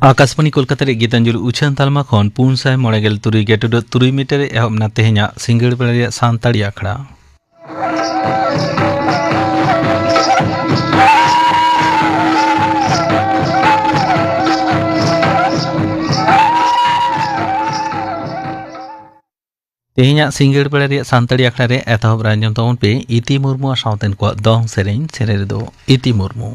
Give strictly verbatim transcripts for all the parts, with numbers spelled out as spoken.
ᱟᱠᱟᱥᱵᱟᱬᱤ ᱠᱳᱞᱠᱟᱛᱟ ᱨᱮ ᱜᱤᱛᱟᱧᱡᱚᱞᱤ ᱩᱪᱷᱟᱹᱱ ᱛᱟᱞᱢᱟ ᱠᱷᱚᱱ ᱯᱩᱱ ᱥᱟᱭ ᱢᱚᱬᱮ ᱜᱮᱞ ᱛᱩᱨᱩᱭ ᱜᱮᱴᱩᱰᱟᱹᱜ ᱛᱩᱨᱩᱭ ᱢᱤᱴᱟᱨ ᱨᱮ ᱮᱦᱚᱵ ᱮᱱᱟ ᱛᱮᱦᱮᱧᱟᱜ ᱥᱤᱸᱜᱟᱹᱲ ᱵᱮᱲᱟ ᱨᱮᱭᱟᱜ ᱥᱟᱱᱛᱟᱲᱤ ᱟᱠᱷᱲᱟ᱾ ᱛᱮᱦᱮᱧᱟᱜ ᱥᱤᱸᱜᱟᱹᱲ ᱵᱮᱲᱟ ᱨᱮᱭᱟᱜ ᱥᱟᱱᱛᱟᱲᱤ ᱟᱠᱷᱲᱟ ᱨᱮ ᱮᱛᱚᱦᱚᱵ ᱨᱮ ᱟᱸᱡᱚᱢ ᱛᱟᱵᱚᱱ ᱯᱮ ᱤᱛᱤ ᱢᱩᱨᱢᱩ ᱟᱨ ᱥᱟᱶᱛᱮᱱ ᱠᱚᱣᱟᱜ ᱫᱚᱝ ᱥᱮᱨᱮᱧ᱾ ᱥᱮᱨᱮᱧ ᱨᱮᱫᱚ ᱤᱛᱤ ᱢᱩᱨᱢᱩ᱾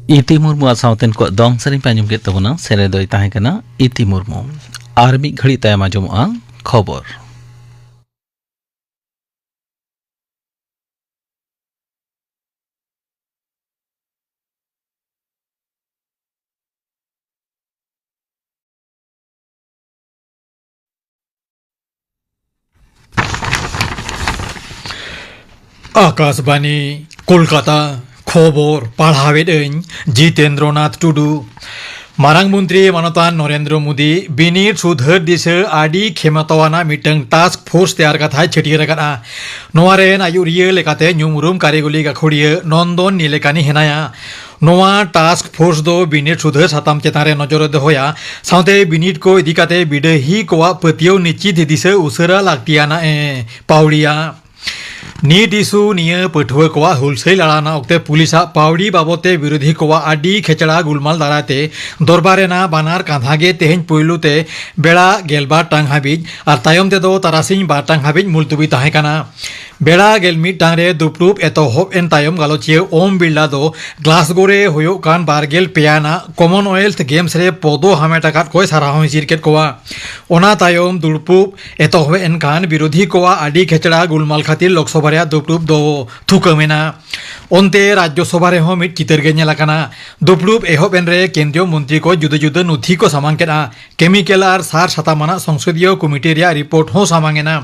ᱤᱛᱤ ᱢᱩᱨᱢᱩᱣᱟᱜ ᱥᱟᱶᱛᱮᱱ ᱠᱚᱣᱟᱜ ᱫᱚᱝ ᱥᱮᱨᱮᱧ ᱯᱮ ᱟᱸᱡᱚᱢ ᱠᱮᱫ ᱛᱟᱵᱚᱱᱟ᱾ ᱥᱮᱨᱮᱧ ᱫᱚᱭ ᱛᱟᱦᱮᱸ ᱠᱟᱱᱟ ᱤᱛᱤ ᱢᱩᱨᱢᱩ᱾ ᱟᱨ ᱢᱤᱫ ᱜᱷᱟᱹᱲᱤᱡ ᱛᱟᱭᱚᱢ ᱟᱸᱡᱚᱢᱚᱜᱼᱟ ᱠᱷᱚᱵᱚᱨ᱾ ᱟᱠᱟᱥᱵᱟᱱᱤ, ᱠᱳᱞᱠᱟᱛᱟ᱾ ᱠᱷᱚᱵᱚᱨ ᱯᱟᱲᱦᱟᱣᱮᱫ ᱟᱹᱧ ᱡᱤᱛᱮᱱᱫᱨᱚᱱᱟᱛᱷ ᱴᱩᱰᱩ᱾ ᱢᱟᱨᱟᱝ ᱢᱚᱱᱛᱨᱤ ᱢᱟᱱᱚᱛᱟᱱ ᱱᱚᱨᱮᱱᱫᱨᱚ ᱢᱳᱫᱤ ᱵᱤᱱᱤᱰ ᱥᱩᱫᱷᱟᱹᱨ ᱫᱤᱥᱟᱹ ᱟᱹᱰᱤ ᱠᱷᱮᱢᱟᱛᱚᱣᱟᱱᱟᱜ ᱢᱤᱫᱴᱟᱝ ᱴᱟᱥᱠ ᱯᱷᱳᱨᱥ ᱛᱮᱭᱟᱨ ᱠᱟᱛᱷᱟᱭ ᱪᱷᱟᱹᱴᱭᱟᱹᱨ ᱟᱠᱟᱫᱼᱟ᱾ ᱱᱚᱣᱟ ᱨᱮᱱ ᱟᱹᱭᱩᱨᱤᱭᱟᱹ ᱞᱮᱠᱟᱛᱮ ᱧᱩᱢ ᱩᱨᱩᱢ ᱠᱟᱹᱨᱤᱜᱚᱞᱤ ᱜᱟᱹᱠᱷᱩᱲᱤᱭᱟᱹ ᱱᱚᱱᱫᱚᱱ ᱱᱤᱞᱮᱠᱟᱱᱤ ᱦᱮᱱᱟᱭᱟ᱾ ᱱᱚᱣᱟ ᱴᱟᱥᱠ ᱯᱷᱳᱨᱥ ᱫᱚ ᱵᱤᱱᱤᱰ ᱥᱩᱫᱷᱟᱹᱨ ᱥᱟᱛᱟᱢ ᱪᱮᱛᱟᱱ ᱨᱮ ᱱᱚᱡᱚᱨ ᱮ ᱫᱚᱦᱚᱭᱟ, ᱥᱟᱶᱛᱮ ᱵᱤᱱᱤᱰ ᱠᱚ ᱤᱫᱤ ᱠᱟᱛᱮ ᱵᱤᱰᱟᱹᱦᱤ ᱠᱚᱣᱟᱜ ᱯᱟᱹᱛᱭᱟᱹᱣ ᱱᱤᱥᱪᱤᱛ ᱫᱤᱥᱟᱹ ᱩᱥᱟᱹᱨᱟ ᱞᱟᱹᱠᱛᱤᱭᱟᱱᱟᱜ ᱮ ᱯᱟᱹᱣᱲᱤᱭᱟ᱾ ᱱᱤᱴ ᱤᱥᱩ ᱱᱤᱭᱟᱹ ᱯᱟᱹᱴᱷᱩᱣᱟᱹ ᱠᱚᱣᱟᱜ ᱦᱩᱞᱥᱟᱹᱭ ᱞᱟᱲᱟᱣᱱᱟ ᱚᱠᱛᱮ ᱯᱩᱞᱤᱥᱟᱜ ᱯᱟᱣᱲᱤ ᱵᱟᱵᱚᱫ ᱛᱮ ᱵᱤᱨᱳᱫᱷᱤ ᱠᱚᱣᱟᱜ ᱟᱹᱰᱤ ᱠᱷᱮᱪᱲᱟ ᱜᱩᱞᱢᱟᱞ ᱫᱟᱨᱟᱭ ᱛᱮ ᱫᱚᱨᱵᱟᱨ ᱨᱮᱱᱟᱜ ᱵᱟᱱᱟᱨ ᱠᱟᱸᱫᱷᱟ ᱜᱮ ᱛᱮᱦᱮᱧ ᱯᱩᱭᱞᱩ ᱛᱮ ᱵᱮᱲᱟ ᱜᱮᱞᱵᱟᱨ ᱴᱟᱝ ᱦᱟᱹᱵᱤᱡ ᱟᱨ ᱛᱟᱭᱚᱢ ᱛᱮᱫᱚ ᱛᱟᱨᱟᱥᱤᱧ ᱵᱟᱨ ᱴᱟᱝ ᱦᱟᱹᱵᱤᱡ ᱢᱩᱞᱛᱩᱵᱤ ᱛᱟᱦᱮᱸ ᱠᱟᱱᱟ᱾ ᱵᱮᱲᱟ ᱜᱮᱞ ᱢᱤᱫ ᱴᱟᱝ ᱨᱮ ᱫᱩᱯᱲᱩᱵ ᱮᱛᱚᱦᱚᱵ ᱮᱱ ᱛᱟᱭᱚᱢ ᱜᱟᱞᱚᱪᱤᱭᱟᱹ ᱳᱢ ᱵᱤᱨᱞᱟ ᱫᱚ ᱜᱞᱟᱥᱜᱳ ᱨᱮ ᱦᱩᱭᱩᱜ ᱠᱟᱱ ᱵᱟᱨ ᱜᱮᱞ ᱯᱮ ᱟᱱᱟᱜ ᱠᱚᱢᱚᱱᱣᱮᱞᱛᱷ ᱜᱮᱢᱥ ᱨᱮ ᱯᱚᱫᱚ ᱦᱟᱢᱮᱴ ᱟᱠᱟᱫ ᱠᱚᱭ ᱥᱟᱨᱦᱟᱣ ᱦᱚᱸᱭ ᱪᱤᱨ ᱠᱮᱫ ᱠᱚᱣᱟ᱾ ᱚᱱᱟ ᱛᱟᱭᱚᱢ ᱫᱩᱲᱯᱩᱵ ᱮᱛᱚᱦᱚᱵ ᱮᱱ ᱠᱷᱟᱱ ᱵᱤᱨᱳᱫᱷᱤ ᱠᱚᱣᱟᱜ ᱟᱹᱰᱤ ᱠᱷᱮᱪᱲᱟ ᱜᱩᱞᱢᱟᱞ ᱠᱷᱟᱹᱛᱤᱨ ᱞᱳᱠᱥᱚᱵᱷᱟ ᱨᱮᱭᱟᱜ ᱫᱩᱯᱲᱩᱵ ᱫᱚ ᱛᱷᱩᱠᱟᱹᱢ ᱮᱱᱟ᱾ ᱚᱱᱛᱮ ᱨᱟᱡᱽᱡᱚᱥᱚᱵᱷᱟ ᱨᱮᱦᱚᱸ ᱢᱤᱫ ᱪᱤᱛᱟᱹᱨ ᱜᱮ ᱧᱮᱞ ᱟᱠᱟᱱᱟ᱾ ᱫᱩᱯᱲᱩᱵ ᱮᱦᱚᱵ ᱮᱱ ᱨᱮ ᱠᱮᱱᱫᱨᱤᱭᱚ ᱢᱚᱱᱛᱨᱤ ᱠᱚ ᱡᱩᱫᱟᱹ ᱡᱩᱫᱟᱹ ᱱᱚᱛᱷᱤ ᱠᱚ ᱥᱟᱢᱟᱝ ᱠᱮᱫᱼᱟ᱾ ᱠᱮᱢᱤᱠᱮᱞ ᱟᱨ ᱥᱟᱨ ᱥᱟᱛᱟᱢ ᱟᱱᱟᱜ ᱥᱚᱝᱥᱚᱫᱤᱭᱚ ᱠᱚᱢᱤᱴᱤ ᱨᱮᱭᱟᱜ ᱨᱤᱯᱳᱨᱴ ᱦᱚᱸ ᱥᱟᱢᱟᱝ ᱮᱱᱟ᱾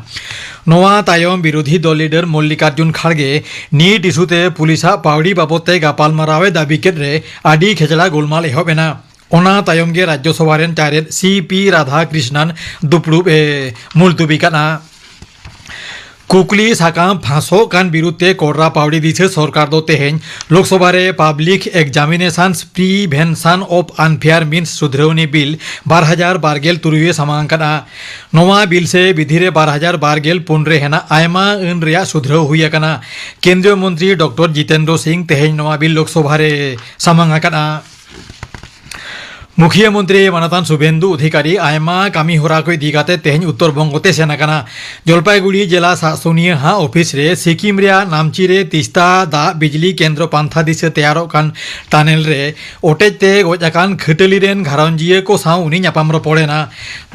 ᱱᱚᱣᱟ ᱛᱟᱭᱚᱢ ᱵᱤᱨᱳᱫᱷᱤ ᱫᱚᱞ ᱞᱤᱰᱟᱨ ᱢᱚᱞᱞᱤᱠᱟᱨᱡᱩᱱ ᱠᱷᱟᱲᱜᱮ ᱱᱤᱴ ᱤᱥᱩ ᱛᱮ ᱯᱩᱞᱤᱥᱟᱜ ᱯᱟᱣᱲᱤ ᱵᱟᱵᱚᱫ ᱛᱮ ᱜᱟᱯᱟᱞᱢᱟᱨᱟᱣ ᱮ ᱫᱟᱹᱵᱤ ᱠᱮᱫ ᱨᱮ ᱟᱹᱰᱤ ᱠᱷᱮᱪᱲᱟ ᱜᱳᱞᱢᱟᱞ ᱮᱦᱚᱵ ᱮᱱᱟ᱾ ᱚᱱᱟ ᱛᱟᱭᱚᱢ ᱜᱮ ᱨᱟᱡᱽᱡᱚᱥᱚᱵᱷᱟ ᱨᱮᱱ ᱪᱟᱨᱮᱫ ᱥᱤ ᱯᱤ ᱨᱟᱫᱷᱟ ᱠᱨᱤᱥᱱᱟᱱ ᱫᱩᱯᱲᱩᱵ ᱮ ᱢᱩᱞᱛᱩᱵᱤ ᱠᱟᱱᱟ᱾ ᱠᱩᱠᱞᱤ ᱥᱟᱠᱟᱢ ᱯᱷᱟᱸᱥᱚᱜ ᱠᱟᱱ ᱵᱤᱨᱩᱫᱷ ᱛᱮ ᱠᱚᱲᱨᱟ ᱯᱟᱣᱲᱤ ᱫᱤᱥᱟᱹ ᱥᱚᱨᱠᱟᱨ ᱫᱚ ᱛᱮᱦᱮᱧ ᱞᱳᱠᱥᱚᱵᱷᱟ ᱨᱮ public ᱮᱠᱡᱟᱢᱤᱱᱮᱥᱚᱱᱥ ᱯᱨᱤᱵᱷᱮᱱᱥᱚᱱ of unfair means ᱥᱩᱫᱷᱨᱟᱹᱣᱱᱤ bill ᱵᱟᱨ ᱦᱟᱡᱟᱨ ᱵᱟᱨ ᱜᱮᱞ ᱛᱩᱨᱩᱭ ᱮ ᱥᱟᱢᱟᱝ ᱟᱠᱟᱫᱼᱟ᱾ ᱱᱚᱣᱟ ᱵᱤᱞ ᱥᱮ ᱵᱤᱫᱷᱤ ᱨᱮ ᱵᱟᱨ ᱦᱟᱡᱟᱨ ᱵᱟᱨ ᱜᱮᱞ ᱯᱩᱱ ᱨᱮ ᱦᱮᱱᱟᱜ ᱟᱭᱢᱟ ᱟᱹᱱ ᱨᱮᱭᱟᱜ ᱥᱩᱫᱷᱨᱟᱹᱣ ᱦᱩᱭ ᱟᱠᱟᱱᱟ᱾ ᱠᱮᱱᱫᱨᱤᱭᱚ ᱢᱚᱱᱛᱨᱤ ᱰᱚᱠᱴᱚᱨ ᱡᱤᱛᱮᱱᱫᱨᱚ ᱥᱤᱝ ᱛᱮᱦᱮᱧ ᱱᱚᱣᱟ ᱵᱤᱞ ᱞᱳᱠᱥᱚᱵᱷᱟ ᱨᱮ ᱥᱟᱢᱟᱝ ᱟᱠᱟᱫᱼᱟ᱾ ᱢᱩᱠᱷᱤᱭᱟᱹ ᱢᱚᱱᱛᱨᱤ ᱢᱟᱱᱚᱛᱟᱱ ᱥᱩᱵᱷᱮᱱᱫᱩ ᱚᱫᱷᱤᱠᱟᱨᱤ ᱟᱭᱢᱟ ᱠᱟᱹᱢᱤ ᱦᱚᱨᱟ ᱠᱚ ᱤᱫᱤ ᱠᱟᱛᱮ ᱛᱮᱦᱮᱧ ᱩᱛᱛᱚᱨ ᱵᱚᱝᱜᱚ ᱛᱮ ᱥᱮᱱ ᱟᱠᱟᱱᱟ᱾ ᱡᱚᱞᱯᱟᱭᱜᱩᱲᱤ ᱡᱮᱞᱟ ᱥᱟᱥᱚᱱᱤᱭᱟᱹ ᱦᱟᱜ ᱚᱯᱷᱤᱥ ᱨᱮ ᱥᱤᱠᱤᱢ ᱨᱮᱭᱟᱜ ᱱᱟᱢᱪᱤ ᱨᱮ ᱛᱤᱥᱛᱟ ᱫᱟᱜ ᱵᱤᱡᱽᱞᱤ ᱠᱮᱱᱫᱨᱚ ᱯᱟᱱᱛᱷᱟ ᱫᱤᱥᱟᱹ ᱛᱮᱭᱟᱨᱚᱜ ᱠᱟᱱ ᱴᱟᱱᱮᱞ ᱨᱮ ᱚᱴᱮᱡ ᱛᱮ ᱜᱚᱡ ᱟᱠᱟᱱ ᱠᱷᱟᱹᱴᱟᱹᱞᱤ ᱨᱮᱱ ᱜᱷᱟᱨᱚᱸᱡᱤᱭᱟᱹ ᱠᱚ ᱥᱟᱶ ᱩᱱᱤ ᱧᱟᱯᱟᱢ ᱨᱚᱯᱚᱲ ᱮᱱᱟ᱾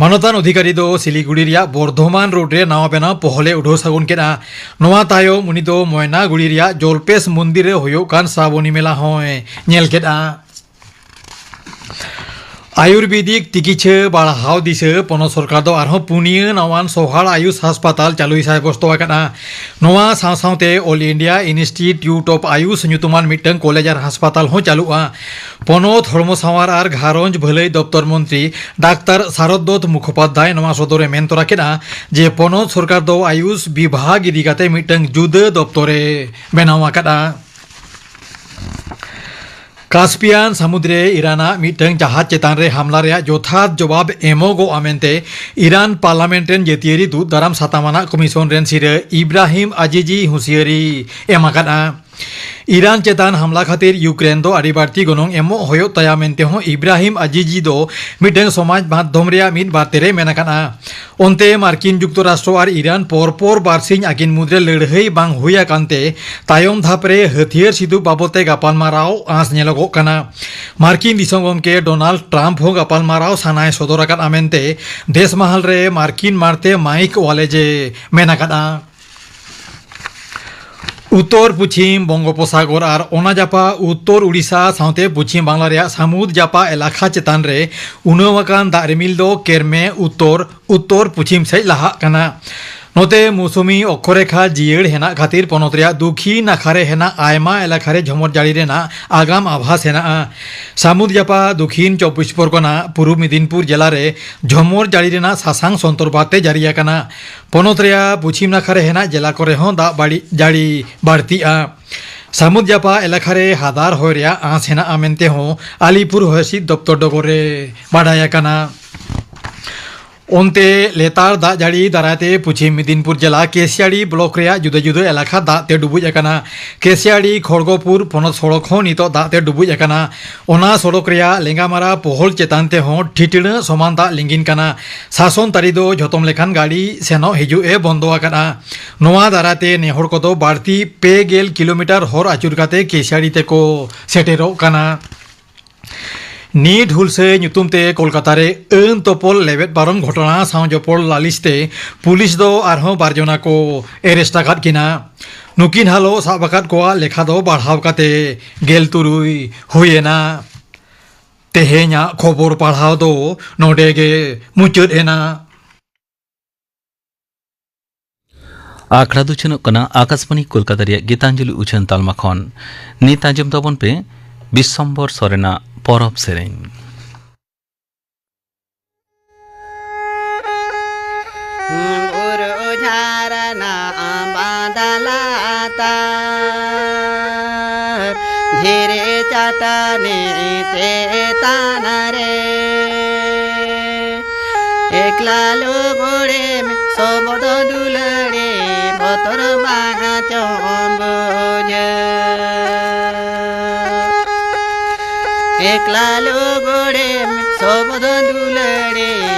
ᱢᱟᱱᱚᱛᱟᱱ ᱚᱫᱷᱤᱠᱟᱨᱤ ᱫᱚ ᱥᱤᱞᱤᱜᱩᱲᱤ ᱨᱮᱭᱟᱜ ᱵᱚᱨᱫᱷᱚᱢᱟᱱ ᱨᱳᱰ ᱨᱮ ᱱᱟᱣᱟ ᱵᱮᱱᱟᱣ ᱯᱚᱦᱚᱞᱮ ᱩᱰᱷᱟᱹᱣ ᱥᱟᱹᱜᱩᱱ ᱠᱮᱫᱼᱟ᱾ ᱱᱚᱣᱟ ᱛᱟᱭᱚᱢ ᱩᱱᱤ ᱫᱚ ᱢᱚᱭᱱᱟᱜᱩᱲᱤ ᱨᱮᱭᱟᱜ ᱡᱚᱞᱯᱮᱥ ᱢᱚᱱᱫᱤᱨ ᱨᱮ ᱦᱩᱭᱩᱜ ᱠᱟᱱ ᱥᱨᱟᱵᱚᱱᱤ ᱢᱮᱞᱟ ᱦᱚᱸᱭ ᱧᱮᱞ ᱠᱮᱫᱼᱟ᱾ ᱟᱭᱩᱨᱵᱮᱫᱤᱠ ᱛᱤᱠᱤᱪᱷᱟᱹ ᱵᱟᱲᱦᱟᱣ ᱫᱤᱥᱟᱹ ᱯᱚᱱᱚᱛ ᱥᱚᱨᱠᱟᱨ ᱫᱚ ᱟᱨᱦᱚᱸ ᱯᱩᱱᱭᱟᱹ ᱱᱟᱣᱟᱱ ᱥᱚᱦᱟᱲ ᱟᱭᱩᱥ ᱦᱟᱥᱯᱟᱛᱟᱞ ᱪᱟᱹᱞᱩᱭ ᱥᱟᱭᱵᱚᱥᱛᱚ ᱟᱠᱟᱫᱼᱟ᱾ ᱱᱚᱣᱟ ᱥᱟᱶ ᱥᱟᱶᱛᱮ All India Institute of Ayush ᱧᱩᱛᱩᱢᱟᱱ ᱢᱤᱫᱴᱟᱝ ᱠᱚᱞᱮᱡᱽ ᱟᱨ ᱦᱟᱥᱯᱟᱛᱟᱞ ᱦᱚᱸ ᱪᱟᱹᱞᱩᱜᱼᱟ᱾ ᱯᱚᱱᱚᱛ ᱦᱚᱲᱢᱚ ᱥᱟᱶᱟᱨ ᱟᱨ ᱜᱷᱟᱨᱚᱸᱡᱽ ᱵᱷᱟᱹᱞᱟᱹᱭ ᱫᱚᱯᱛᱚᱨ ᱢᱚᱱᱛᱨᱤ ᱰᱟᱠᱛᱟᱨ ᱥᱟᱨᱚᱫ ᱫᱚᱛ ᱢᱩᱠᱷᱳᱯᱟᱫᱽᱫᱷᱟᱭ ᱱᱚᱣᱟ ᱥᱚᱫᱚᱨᱮ ᱢᱮᱱ ᱛᱚᱨᱟ ᱠᱮᱫᱼᱟ ᱡᱮ ᱯᱚᱱᱚᱛ ᱥᱚᱨᱠᱟᱨ ᱫᱚ ᱟᱭᱩᱥ ᱵᱤᱵᱷᱟᱜᱽ ᱤᱫᱤ ᱠᱟᱛᱮ ᱢᱤᱫᱴᱟᱝ ᱡᱩᱫᱟᱹ ᱫᱚᱯᱛᱚᱨᱮ ᱵᱮᱱᱟᱣ ᱟᱠᱟᱫᱼᱟ᱾ ᱠᱟᱥᱯᱤᱭᱟᱱ ᱥᱟᱹᱢᱩᱫ ᱨᱮ ᱤᱨᱟᱱᱟᱜ ᱢᱤᱫᱴᱟᱝ ᱡᱟᱦᱟᱡᱽ ᱪᱮᱛᱟᱱ ᱨᱮ ᱦᱟᱢᱞᱟ ᱨᱮᱭᱟᱜ ᱡᱚᱛᱷᱟᱛ ᱡᱚᱵᱟᱵ ᱮᱢᱚᱜᱚᱜᱼᱟ ᱢᱮᱱᱛᱮ ᱤᱨᱟᱱ ᱯᱟᱨᱞᱟᱢᱮᱱᱴ ᱨᱮᱱ ᱡᱟᱹᱛᱤᱭᱟᱹᱨᱤ ᱫᱩᱜ ᱫᱟᱨᱟᱢ ᱥᱟᱛᱟᱢ ᱟᱱᱟᱜ ᱠᱚᱢᱤᱥᱚᱱ ᱨᱮᱱ ᱥᱤᱨᱟᱹ ᱤᱵᱨᱟᱦᱤᱢ ᱟᱡᱤᱡᱤ ᱦᱩᱸᱥᱤᱭᱟᱹᱨᱤ ᱮᱢ ᱟᱠᱟᱫᱼᱟ᱾ ᱤᱨᱟᱱ ᱪᱮᱛᱟᱱ ᱦᱟᱢᱞᱟ ᱠᱷᱟᱹᱛᱤᱨ ᱤᱭᱩᱠᱨᱮᱱ ᱫᱚ ᱟᱹᱰᱤ ᱵᱟᱹᱲᱛᱤ ᱜᱚᱱᱚᱝ ᱮᱢᱚᱜ ᱦᱩᱭᱩᱜ ᱛᱟᱭᱟ ᱢᱮᱱᱛᱮ ᱦᱚᱸ ᱤᱵᱨᱟᱦᱤᱢ ᱟᱡᱤᱡᱤ ᱫᱚ ᱢᱤᱫᱴᱟᱝ ᱥᱚᱢᱟᱡᱽ ᱢᱟᱫᱽᱫᱷᱚᱢ ᱨᱮᱭᱟᱜ ᱢᱤᱫ ᱵᱟᱨᱛᱮ ᱨᱮ ᱢᱮᱱ ᱟᱠᱟᱫᱼᱟ᱾ ᱚᱱᱛᱮ ᱢᱟᱨᱠᱤᱱ ᱡᱩᱠᱛᱚᱨᱟᱥᱴᱨᱚ ᱟᱨ ᱤᱨᱟᱱ ᱯᱚᱨᱯᱚᱨ ᱵᱟᱨᱥᱤᱧ ᱟᱹᱠᱤᱱ ᱢᱩᱫᱽᱨᱮ ᱞᱟᱹᱲᱦᱟᱹᱭ ᱵᱟᱝ ᱦᱩᱭ ᱟᱠᱟᱱ ᱛᱮ ᱛᱟᱭᱚᱢ ᱫᱷᱟᱯ ᱨᱮ ᱦᱟᱹᱛᱭᱟᱹᱨ ᱥᱤᱫᱩ ᱵᱟᱵᱚᱛ ᱛᱮ ᱜᱟᱯᱟᱞᱢᱟᱨᱟᱣ ᱟᱸᱥ ᱧᱮᱞᱚᱜᱚᱜ ᱠᱟᱱᱟ᱾ ᱢᱟᱨᱠᱤᱱ ᱫᱤᱥᱚᱢ ᱜᱚᱢᱠᱮ ᱰᱳᱱᱟᱞᱰ ᱴᱨᱟᱢᱯ ᱦᱚᱸ ᱜᱟᱯᱟᱞᱢᱟᱨᱟᱣ ᱥᱟᱱᱟᱭ ᱥᱚᱫᱚᱨ ᱟᱠᱟᱫᱼᱟ ᱢᱮᱱᱛᱮ ᱫᱮᱥ ᱢᱟᱦᱟᱞ ᱨᱮ ᱢᱟᱨᱠᱤᱱ ᱢᱟᱲᱛᱮ ᱢᱟᱭᱤᱠ ᱣᱟᱞᱮᱡᱮ ᱢᱮᱱ ᱟᱠᱟᱫᱼᱟ᱾ ᱩᱛᱛᱚᱨ ᱯᱚᱪᱷᱤᱢ ᱵᱚᱝᱜᱳᱯᱚᱥᱟᱜᱚᱨ ᱟᱨ ᱚᱱᱟ ᱡᱟᱯᱟ ᱩᱛᱛᱚᱨ ᱩᱰᱤᱥᱟ ᱥᱟᱶᱛᱮ ᱯᱚᱪᱷᱤᱢ ᱵᱟᱝᱞᱟ ᱨᱮᱭᱟᱜ ᱥᱟᱹᱢᱩᱫ ᱡᱟᱯᱟ ᱮᱞᱟᱠᱟ ᱪᱮᱛᱟᱱ ᱨᱮ ᱩᱱᱟᱹᱣ ᱟᱠᱟᱱ ᱫᱟᱜ ᱨᱤᱢᱤᱞ ᱫᱚ ᱠᱮᱨᱢᱮ ᱩᱛᱛᱚᱨ ᱩᱛᱛᱚᱨ ᱯᱚᱪᱷᱤᱢ ᱥᱮᱫ ᱞᱟᱦᱟᱜ ᱠᱟᱱᱟ᱾ ᱱᱚᱛᱮ ᱢᱳᱥᱩᱢᱤ ᱚᱠᱠᱷᱚᱨᱮᱠᱷᱟ ᱡᱤᱭᱟᱹᱲ ᱦᱮᱱᱟᱜ ᱠᱷᱟᱹᱛᱤᱨ ᱯᱚᱱᱚᱛ ᱨᱮᱭᱟᱜ ᱫᱩᱠᱷᱤᱱ ᱱᱟᱠᱷᱟ ᱨᱮ ᱦᱮᱱᱟᱜ ᱟᱭᱢᱟ ᱮᱞᱟᱠᱟ ᱨᱮ ᱡᱷᱚᱢᱚᱨ ᱡᱟᱹᱲᱤ ᱨᱮᱱᱟᱜ ᱟᱜᱟᱢ ᱟᱵᱷᱟᱥ ᱦᱮᱱᱟᱜᱼᱟ᱾ ᱥᱟᱹᱢᱩᱫ ᱡᱟᱯᱟ ᱫᱩᱠᱷᱤᱱ ᱪᱚᱵᱵᱤᱥ ᱯᱚᱨᱜᱚᱱᱟ ᱯᱩᱨᱩᱵ ᱢᱮᱫᱤᱱᱯᱩᱨ ᱡᱮᱞᱟ ᱨᱮ ᱡᱷᱚᱢᱚᱨ ᱡᱟᱹᱲᱤ ᱨᱮᱱᱟᱜ ᱥᱟᱥᱟᱝ ᱥᱚᱱᱛᱚᱨ ᱵᱟᱨᱛᱮ ᱡᱟᱹᱨᱤ ᱟᱠᱟᱱᱟ᱾ ᱯᱚᱱᱚᱛ ᱨᱮᱭᱟᱜ ᱯᱚᱪᱷᱤᱢ ᱱᱟᱠᱷᱟ ᱨᱮ ᱦᱮᱱᱟᱜ ᱡᱮᱞᱟ ᱠᱚᱨᱮ ᱦᱚᱸ ᱫᱟᱜ ᱵᱟᱹᱲᱤ ᱡᱟᱹᱲᱤ ᱵᱟᱹᱲᱛᱤᱜᱼᱟ᱾ ᱥᱟᱹᱢᱩᱫ ᱡᱟᱯᱟ ᱮᱞᱟᱠᱟ ᱨᱮ ᱦᱟᱫᱟᱨ ᱦᱚᱭ ᱨᱮᱭᱟᱜ ᱟᱸᱥ ᱦᱮᱱᱟᱜᱼᱟ ᱢᱮᱱᱛᱮ ᱦᱚᱸ ᱟᱞᱤᱯᱩᱨ ᱦᱚᱭ ᱦᱤᱸᱥᱤᱫ ᱫᱚᱯᱛᱚᱨ ᱰᱚᱜᱚᱨ ᱨᱮ ᱵᱟᱰᱟᱭ ᱟᱠᱟᱱᱟ᱾ ᱚᱱᱛᱮ ᱞᱮᱛᱟᱲ ᱫᱟᱜ ᱡᱟᱹᱲᱤ ᱫᱟᱨᱟᱭ ᱛᱮ ᱯᱚᱪᱷᱤᱢ ᱢᱮᱫᱤᱱᱯᱩᱨ ᱡᱮᱞᱟ ᱠᱮᱥᱤᱭᱟᱲᱤ ᱵᱞᱚᱠ ᱨᱮᱭᱟᱜ ᱡᱩᱫᱟᱹ ᱡᱩᱫᱟᱹ ᱮᱞᱟᱠᱟ ᱫᱟᱜ ᱛᱮ ᱰᱩᱵᱩᱡ ᱟᱠᱟᱱᱟ᱾ ᱠᱮᱥᱤᱭᱟᱲᱤ ᱠᱷᱚᱲᱜᱚᱯᱩᱨ ᱯᱚᱱᱚᱛ ᱥᱚᱲᱚᱠ ᱦᱚᱸ ᱱᱤᱛᱚᱜ ᱫᱟᱜ ᱛᱮ ᱰᱩᱵᱩᱡ ᱟᱠᱟᱱᱟ᱾ ᱚᱱᱟ ᱥᱚᱲᱚᱠ ᱨᱮᱭᱟᱜ ᱞᱮᱸᱜᱟᱢᱟᱨᱟ ᱯᱚᱦᱚᱞ ᱪᱮᱛᱟᱱ ᱛᱮᱦᱚᱸ ᱴᱷᱤᱴᱲᱟᱹ ᱥᱚᱢᱟᱱ ᱫᱟᱜ ᱞᱤᱸᱜᱤᱱ ᱠᱟᱱᱟ᱾ ᱥᱟᱥᱚᱱ ᱛᱟᱹᱨᱤ ᱫᱚ ᱡᱷᱚᱛᱚᱢ ᱞᱮᱠᱟᱱ ᱜᱟᱹᱰᱤ ᱥᱮᱱᱚᱜ ᱦᱤᱡᱩᱜ ᱮ ᱵᱚᱱᱫᱚ ᱟᱠᱟᱫᱼᱟ᱾ ᱱᱚᱣᱟ ᱫᱟᱨᱟᱭ ᱛᱮ ᱱᱮᱦᱚᱲ ᱠᱚᱫᱚ ᱵᱟᱹᱲᱛᱤ ᱯᱮ ᱜᱮᱞ ᱠᱤᱞᱳᱢᱤᱴᱟᱨ ᱦᱚᱨ ᱟᱹᱪᱩᱨ ᱠᱟᱛᱮ ᱠᱮᱥᱤᱭᱟᱲᱤ ᱛᱮᱠᱚ ᱥᱮᱴᱮᱨᱚᱜ ᱠᱟᱱᱟ᱾ ᱱᱤᱴ ᱦᱩᱞᱥᱟᱹᱭ ᱧᱩᱛᱩᱢ ᱛᱮ ᱠᱳᱞᱠᱟᱛᱟ ᱨᱮ ᱟᱹᱱ ᱛᱚᱯᱚᱞ ᱞᱮᱵᱮᱫ ᱯᱟᱨᱚᱢ ᱜᱷᱚᱴᱚᱱᱟ ᱥᱟᱶ ᱡᱚᱯᱚᱲ ᱞᱟᱹᱞᱤᱥ ᱛᱮ ᱯᱩᱞᱤᱥ ᱫᱚ ᱟᱨᱦᱚᱸ ᱵᱟᱨ ᱡᱚᱱᱟ ᱠᱚ ᱮᱨᱮᱥᱴ ᱟᱠᱟᱫ ᱠᱤᱱᱟ᱾ ᱱᱩᱠᱤᱱ ᱦᱟᱞᱚ ᱥᱟᱵ ᱟᱠᱟᱫ ᱠᱚᱣᱟ ᱞᱮᱠᱷᱟ ᱫᱚ ᱵᱟᱲᱦᱟᱣ ᱠᱟᱛᱮ ᱜᱮᱞ ᱛᱩᱨᱩᱭ ᱦᱩᱭᱮᱱᱟ᱾ ᱛᱮᱦᱮᱧᱟᱜ ᱠᱷᱚᱵᱚᱨ ᱯᱟᱲᱦᱟᱣ ᱫᱚ ᱱᱚᱰᱮ ᱜᱮ ᱢᱩᱪᱟᱹᱫ ᱮᱱᱟ᱾ ᱟᱠᱷᱲᱟ ᱫᱚ ᱪᱷᱤᱱᱚᱜ ᱠᱟᱱᱟ ᱟᱠᱟᱥᱵᱟᱱᱤ ᱠᱳᱞᱠᱟᱛᱟ ᱨᱮᱭᱟᱜ ᱜᱤᱛᱟᱧᱡᱚᱞᱤ ᱩᱪᱷᱟᱹᱱ ᱛᱟᱞᱢᱟ ᱠᱷᱚᱱ᱾ ᱱᱤᱛ ᱟᱸᱡᱚᱢ ᱛᱟᱵᱚᱱ ᱯᱮ ᱵᱤᱥᱥᱚᱢᱵᱚᱨ ᱥᱚᱨᱮᱱᱟᱜ ᱯᱚᱨᱚᱵᱽ ᱥᱮᱨᱮᱧ᱾ ᱵᱩᱨᱩ ᱡᱷᱟᱨᱱᱟ ᱵᱟᱸᱫᱟ ᱞᱟᱛᱟᱨ, ᱫᱷᱤᱨᱤ ᱪᱟᱹᱴᱟᱹᱱᱤ ᱪᱮᱛᱟᱱ ᱨᱮ, ᱮᱠᱞᱟ ᱞᱩᱜᱽᱲᱤᱢ ᱥᱚᱵᱚᱫ ᱫᱩᱞᱟᱹᱲᱤ, ᱵᱚᱛᱚᱨ ᱵᱟᱝ ᱪᱚᱢ ᱵᱩᱡᱷᱟᱹᱣ᱾ ᱮᱠᱞᱟ ᱞᱩᱜᱽᱲᱤᱢ ᱥᱚᱵᱚᱫ ᱫᱩᱞᱟᱹᱲᱤ,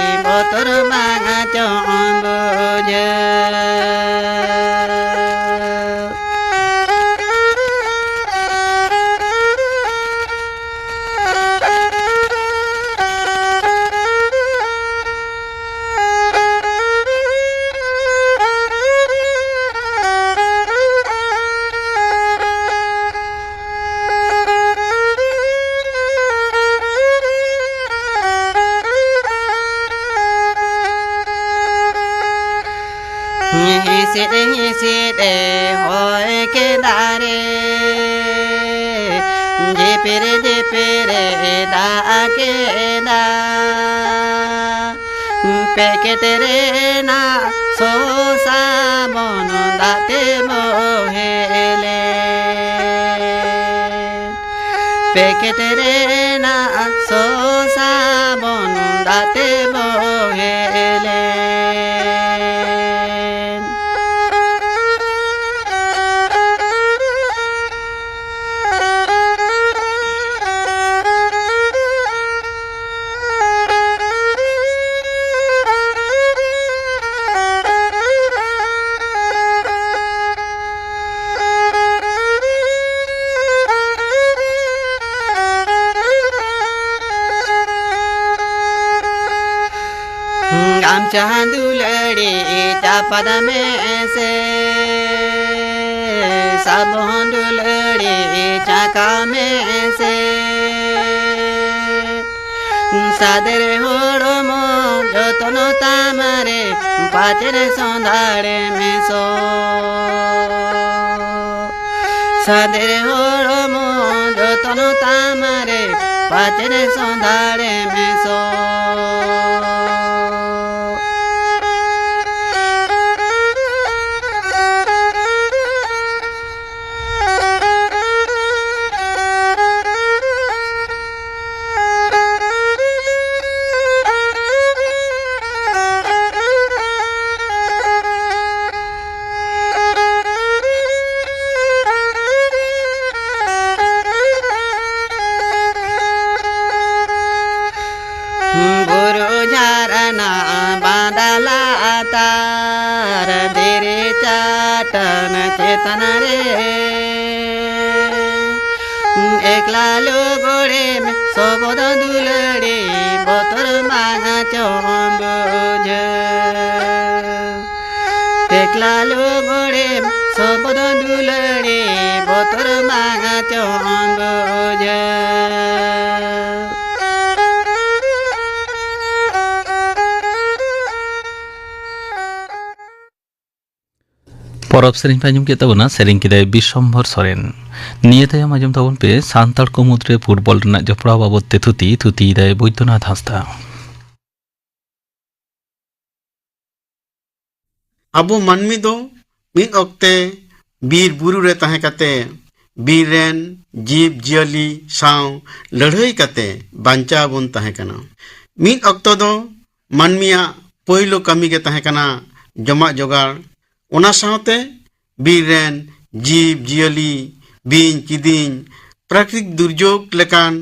ᱵᱚᱛᱚᱨ ᱵᱟᱝ ᱪᱚᱢ ᱵᱩᱡᱷᱟᱹᱣ᱾ ᱦᱤᱥᱤᱫ ᱦᱤᱥᱤᱫ ᱮ ᱦᱚᱭ ᱠᱮᱫᱟ ᱨᱮ, ᱡᱷᱤᱯᱤᱨ ᱡᱷᱤᱯᱤᱨ ᱮ ᱫᱟᱜ ᱠᱮᱫᱟ᱾ ᱯᱮᱠᱮᱴ ᱨᱮᱱᱟᱜ ᱥᱚ ᱥᱟᱵᱚᱱ ᱫᱟᱜ ᱛᱮ ᱵᱚᱦᱮᱞᱮ᱾ ᱯᱮᱠᱮᱴ ᱨᱮᱱᱟᱜ ᱥᱚ ᱥᱟᱵᱚᱱ ᱫᱟᱜ ᱛᱮ ᱵᱚᱦᱮᱞᱮ᱾ ᱪᱟᱸᱫᱩᱞᱟᱹᱲᱤ ᱪᱟᱯᱟᱫ ᱢᱮ ᱥᱮ, ᱥᱟᱵᱚᱱ ᱫᱩᱞᱟᱹᱲᱤ ᱪᱟᱠᱟ ᱢᱮ ᱥᱮ᱾ ᱥᱟᱫᱮᱨ ᱦᱚᱲᱢᱚ ᱡᱚᱛᱚᱱ ᱛᱟᱢᱟᱨᱮ, ᱯᱟᱪᱮᱨ ᱥᱚᱸᱫᱷᱟᱲ ᱢᱮ ᱥᱚ᱾ ᱥᱟᱫᱮᱨ ᱦᱚᱲᱢᱚ ᱡᱚᱛᱚᱱ ᱛᱟᱢᱟᱨᱮ, ᱯᱟᱪᱮᱨ ᱥᱚᱸᱫᱷᱟᱲ ᱢᱮ ᱥᱚ᱾ ᱵᱩᱨᱩ ᱡᱷᱟᱨᱱᱟ ᱵᱟᱸᱫᱟ ᱞᱟᱛᱟᱨ, ᱫᱷᱤᱨᱤ ᱪᱟᱴᱟᱱ ᱪᱮᱛᱟᱱ ᱨᱮ, ᱮᱠᱞᱟ ᱞᱩᱜᱽᱲᱤᱢ ᱥᱚᱵᱚᱫ ᱫᱩᱞᱟᱹᱲᱤ, ᱵᱚᱛᱚᱨ ᱵᱟᱝ ᱪᱚᱢ ᱵᱩᱡᱷᱟᱹᱣ᱾ ᱮᱠᱞᱟ ᱞᱩᱜᱽᱲᱤᱢ ᱥᱚᱵᱚᱫ ᱫᱩᱞᱟᱹᱲᱤ, ᱵᱚᱛᱚᱨ ᱵᱟᱝ ᱪᱚᱢ ᱵᱩᱡᱷᱟᱹᱣ᱾ ᱯᱚᱨᱚᱵᱽ ᱥᱮᱨᱮᱧ ᱯᱮ ᱟᱸᱡᱚᱢ ᱠᱮᱫ ᱛᱟᱵᱚᱱᱟ, ᱥᱮᱨᱮᱧ ᱠᱮᱫᱟᱭ ᱵᱤᱥᱚᱢᱵᱷᱚᱨ ᱥᱚᱨᱮᱱ᱾ ᱱᱤᱭᱟᱹ ᱛᱟᱭᱚᱢ ᱟᱸᱡᱚᱢ ᱛᱟᱵᱚᱱ ᱯᱮ ᱥᱟᱱᱛᱟᱲ ᱠᱚ ᱢᱩᱫᱽᱨᱮ ᱯᱷᱩᱴᱵᱚᱞ ᱨᱮᱱᱟᱜ ᱡᱚᱯᱲᱟᱣ ᱵᱟᱵᱚᱫ ᱛᱮ ᱛᱷᱩᱛᱤ, ᱛᱷᱩᱛᱤᱭᱮᱫᱟᱭ ᱵᱳᱭᱫᱚᱱᱟᱛᱷ ᱦᱟᱸᱥᱫᱟ᱾ ᱟᱵᱚ ᱢᱟᱹᱱᱢᱤ ᱫᱚ ᱢᱤᱫ ᱚᱠᱛᱮ ᱵᱤᱨ ᱵᱩᱨᱩ ᱨᱮ ᱛᱟᱦᱮᱸ ᱠᱟᱛᱮ ᱵᱤᱨ ᱨᱮᱱ ᱡᱤᱵᱽ ᱡᱤᱭᱟᱹᱞᱤ ᱥᱟᱶ ᱞᱟᱹᱲᱦᱟᱹᱭ ᱠᱟᱛᱮ ᱵᱟᱧᱪᱟᱣ ᱵᱚᱱ ᱛᱟᱦᱮᱸ ᱠᱟᱱᱟ᱾ ᱢᱤᱫ ᱚᱠᱛᱚ ᱫᱚ ᱢᱟᱹᱱᱢᱤᱭᱟᱜ ᱯᱳᱭᱞᱳ ᱠᱟᱹᱢᱤ ᱜᱮ ᱛᱟᱦᱮᱸ ᱠᱟᱱᱟ ᱡᱚᱢᱟᱜ ᱡᱚᱜᱟᱲ᱾ ᱚᱱᱟ ᱥᱟᱶᱛᱮ ᱵᱤᱨ ᱨᱮᱱ ᱡᱤᱵᱽ ᱡᱤᱭᱟᱹᱞᱤ, ᱵᱤᱧ ᱠᱤᱫᱤᱧ, ᱯᱨᱟᱠᱨᱤᱛᱤᱠ ᱫᱩᱨᱡᱳᱜᱽ ᱞᱮᱠᱟᱱ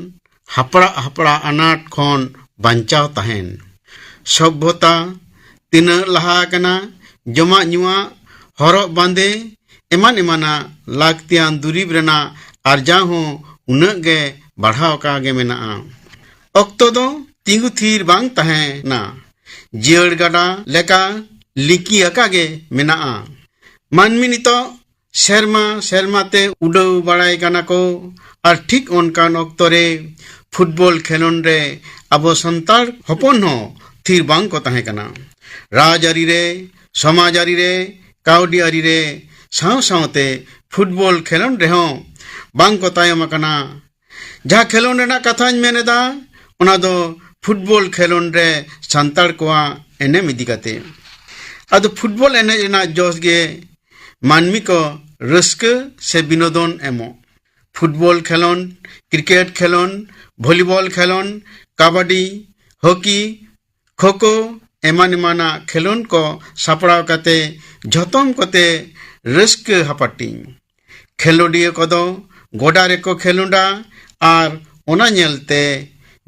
ᱦᱟᱯᱲᱟᱜ ᱦᱟᱯᱲᱟᱜ ᱟᱱᱟᱴ ᱠᱷᱚᱱ ᱵᱟᱧᱪᱟᱣ ᱛᱟᱦᱮᱱ᱾ ᱥᱚᱵᱷᱚᱛᱟ ᱛᱤᱱᱟᱹᱜ ᱞᱟᱦᱟ ᱟᱠᱟᱱᱟ, ᱡᱚᱢᱟᱜ ᱧᱩᱣᱟᱜ, ᱦᱚᱨᱚᱜ ᱵᱟᱸᱫᱮ, ᱮᱢᱟᱱ ᱮᱢᱟᱱᱟᱜ ᱞᱟᱹᱠᱛᱤᱭᱟᱱ ᱫᱩᱨᱤᱵᱽ ᱨᱮᱱᱟᱜ ᱟᱨᱡᱟᱣ ᱦᱚᱸ ᱩᱱᱟᱹᱜ ᱜᱮ ᱵᱟᱲᱦᱟᱣ ᱟᱠᱟ ᱜᱮ ᱢᱮᱱᱟᱜᱼᱟ᱾ ᱚᱠᱛᱚ ᱫᱚ ᱛᱤᱸᱜᱩ ᱛᱷᱤᱨ ᱵᱟᱝ ᱛᱟᱦᱮᱸᱱᱟ᱾ ᱡᱤᱭᱟᱹᱲ ᱜᱟᱰᱟ ᱞᱮᱠᱟ ᱞᱤᱸᱠᱤ ᱟᱠᱟ ᱜᱮ ᱢᱮᱱᱟᱜᱼᱟ᱾ ᱢᱟᱹᱱᱢᱤ ᱱᱤᱛᱚᱜ ᱥᱮᱨᱢᱟ ᱥᱮᱨᱢᱟ ᱛᱮ ᱩᱰᱟᱹᱣ ᱵᱟᱲᱟᱭ ᱠᱟᱱᱟ ᱠᱚ, ᱟᱨ ᱴᱷᱤᱠ ᱚᱱᱠᱟᱱ ᱚᱠᱛᱚ ᱨᱮ ᱯᱷᱩᱴᱵᱚᱞ ᱠᱷᱮᱞᱳᱱᱰ ᱨᱮ ᱟᱵᱚ ᱥᱟᱱᱛᱟᱲ ᱦᱚᱯᱚᱱ ᱦᱚᱸ ᱛᱷᱤᱨ ᱵᱟᱝ ᱠᱚ ᱛᱟᱦᱮᱸ ᱠᱟᱱᱟ᱾ ᱨᱟᱡᱽ ᱟᱹᱨᱤ ᱨᱮ, ᱥᱚᱢᱟᱡᱽ ᱟᱹᱨᱤ ᱨᱮ, ᱠᱟᱹᱣᱰᱤ ᱟᱹᱨᱤ ᱨᱮ, ᱥᱟᱶ ᱥᱟᱶᱛᱮ ᱯᱷᱩᱴᱵᱚᱞ ᱠᱷᱮᱞᱳᱱᱰ ᱨᱮᱦᱚᱸ ᱵᱟᱝ ᱠᱚ ᱛᱟᱭᱚᱢ ᱟᱠᱟᱱᱟ᱾ ᱡᱟᱦᱟᱸ ᱠᱷᱮᱞᱳᱱᱰ ᱨᱮᱱᱟᱜ ᱠᱟᱛᱷᱟᱧ ᱢᱮᱱ ᱮᱫᱟ, ᱚᱱᱟ ᱫᱚ ᱯᱷᱩᱴᱵᱚᱞ ᱠᱷᱮᱞᱳᱱᱰ ᱨᱮ ᱥᱟᱱᱛᱟᱲ ᱠᱚᱣᱟᱜ ᱮᱱᱮᱢ ᱤᱫᱤ ᱠᱟᱛᱮ᱾ ᱟᱫᱚ ᱯᱷᱩᱴᱵᱚᱞ ᱮᱱᱮᱡ ᱨᱮᱱᱟᱜ ᱡᱚᱥ ᱜᱮ ᱢᱟᱹᱱᱢᱤ ᱠᱚ ᱨᱟᱹᱥᱠᱟᱹ ᱥᱮ ᱵᱤᱱᱳᱫᱚᱱ ᱮᱢᱚᱜ᱾ ᱯᱷᱩᱴᱵᱚᱞ ᱠᱷᱮᱞᱳᱱᱰ, ᱠᱨᱤᱠᱮᱴ ᱠᱷᱮᱞᱳᱱᱰ, ᱵᱷᱚᱞᱤᱵᱚᱞ ᱠᱷᱮᱞᱳᱱᱰ, ᱠᱟᱵᱟᱰᱤ, ᱦᱚᱠᱤ, ᱠᱷᱳᱠᱳ ᱮᱢᱟᱱ ᱮᱢᱟᱱᱟᱜ ᱠᱷᱮᱞᱳᱱᱰ ᱠᱚ ᱥᱟᱯᱲᱟᱣ ᱠᱟᱛᱮ ᱡᱷᱚᱛᱚᱢ ᱠᱚᱛᱮ ᱨᱟᱹᱥᱠᱟᱹ ᱦᱟᱯᱟᱴᱤᱧ᱾ ᱠᱷᱮᱞᱳᱰᱤᱭᱟᱹ ᱠᱚᱫᱚ ᱜᱚᱰᱟ ᱨᱮᱠᱚ ᱠᱷᱮᱞᱳᱰᱟ ᱟᱨ ᱚᱱᱟ ᱧᱮᱞᱛᱮ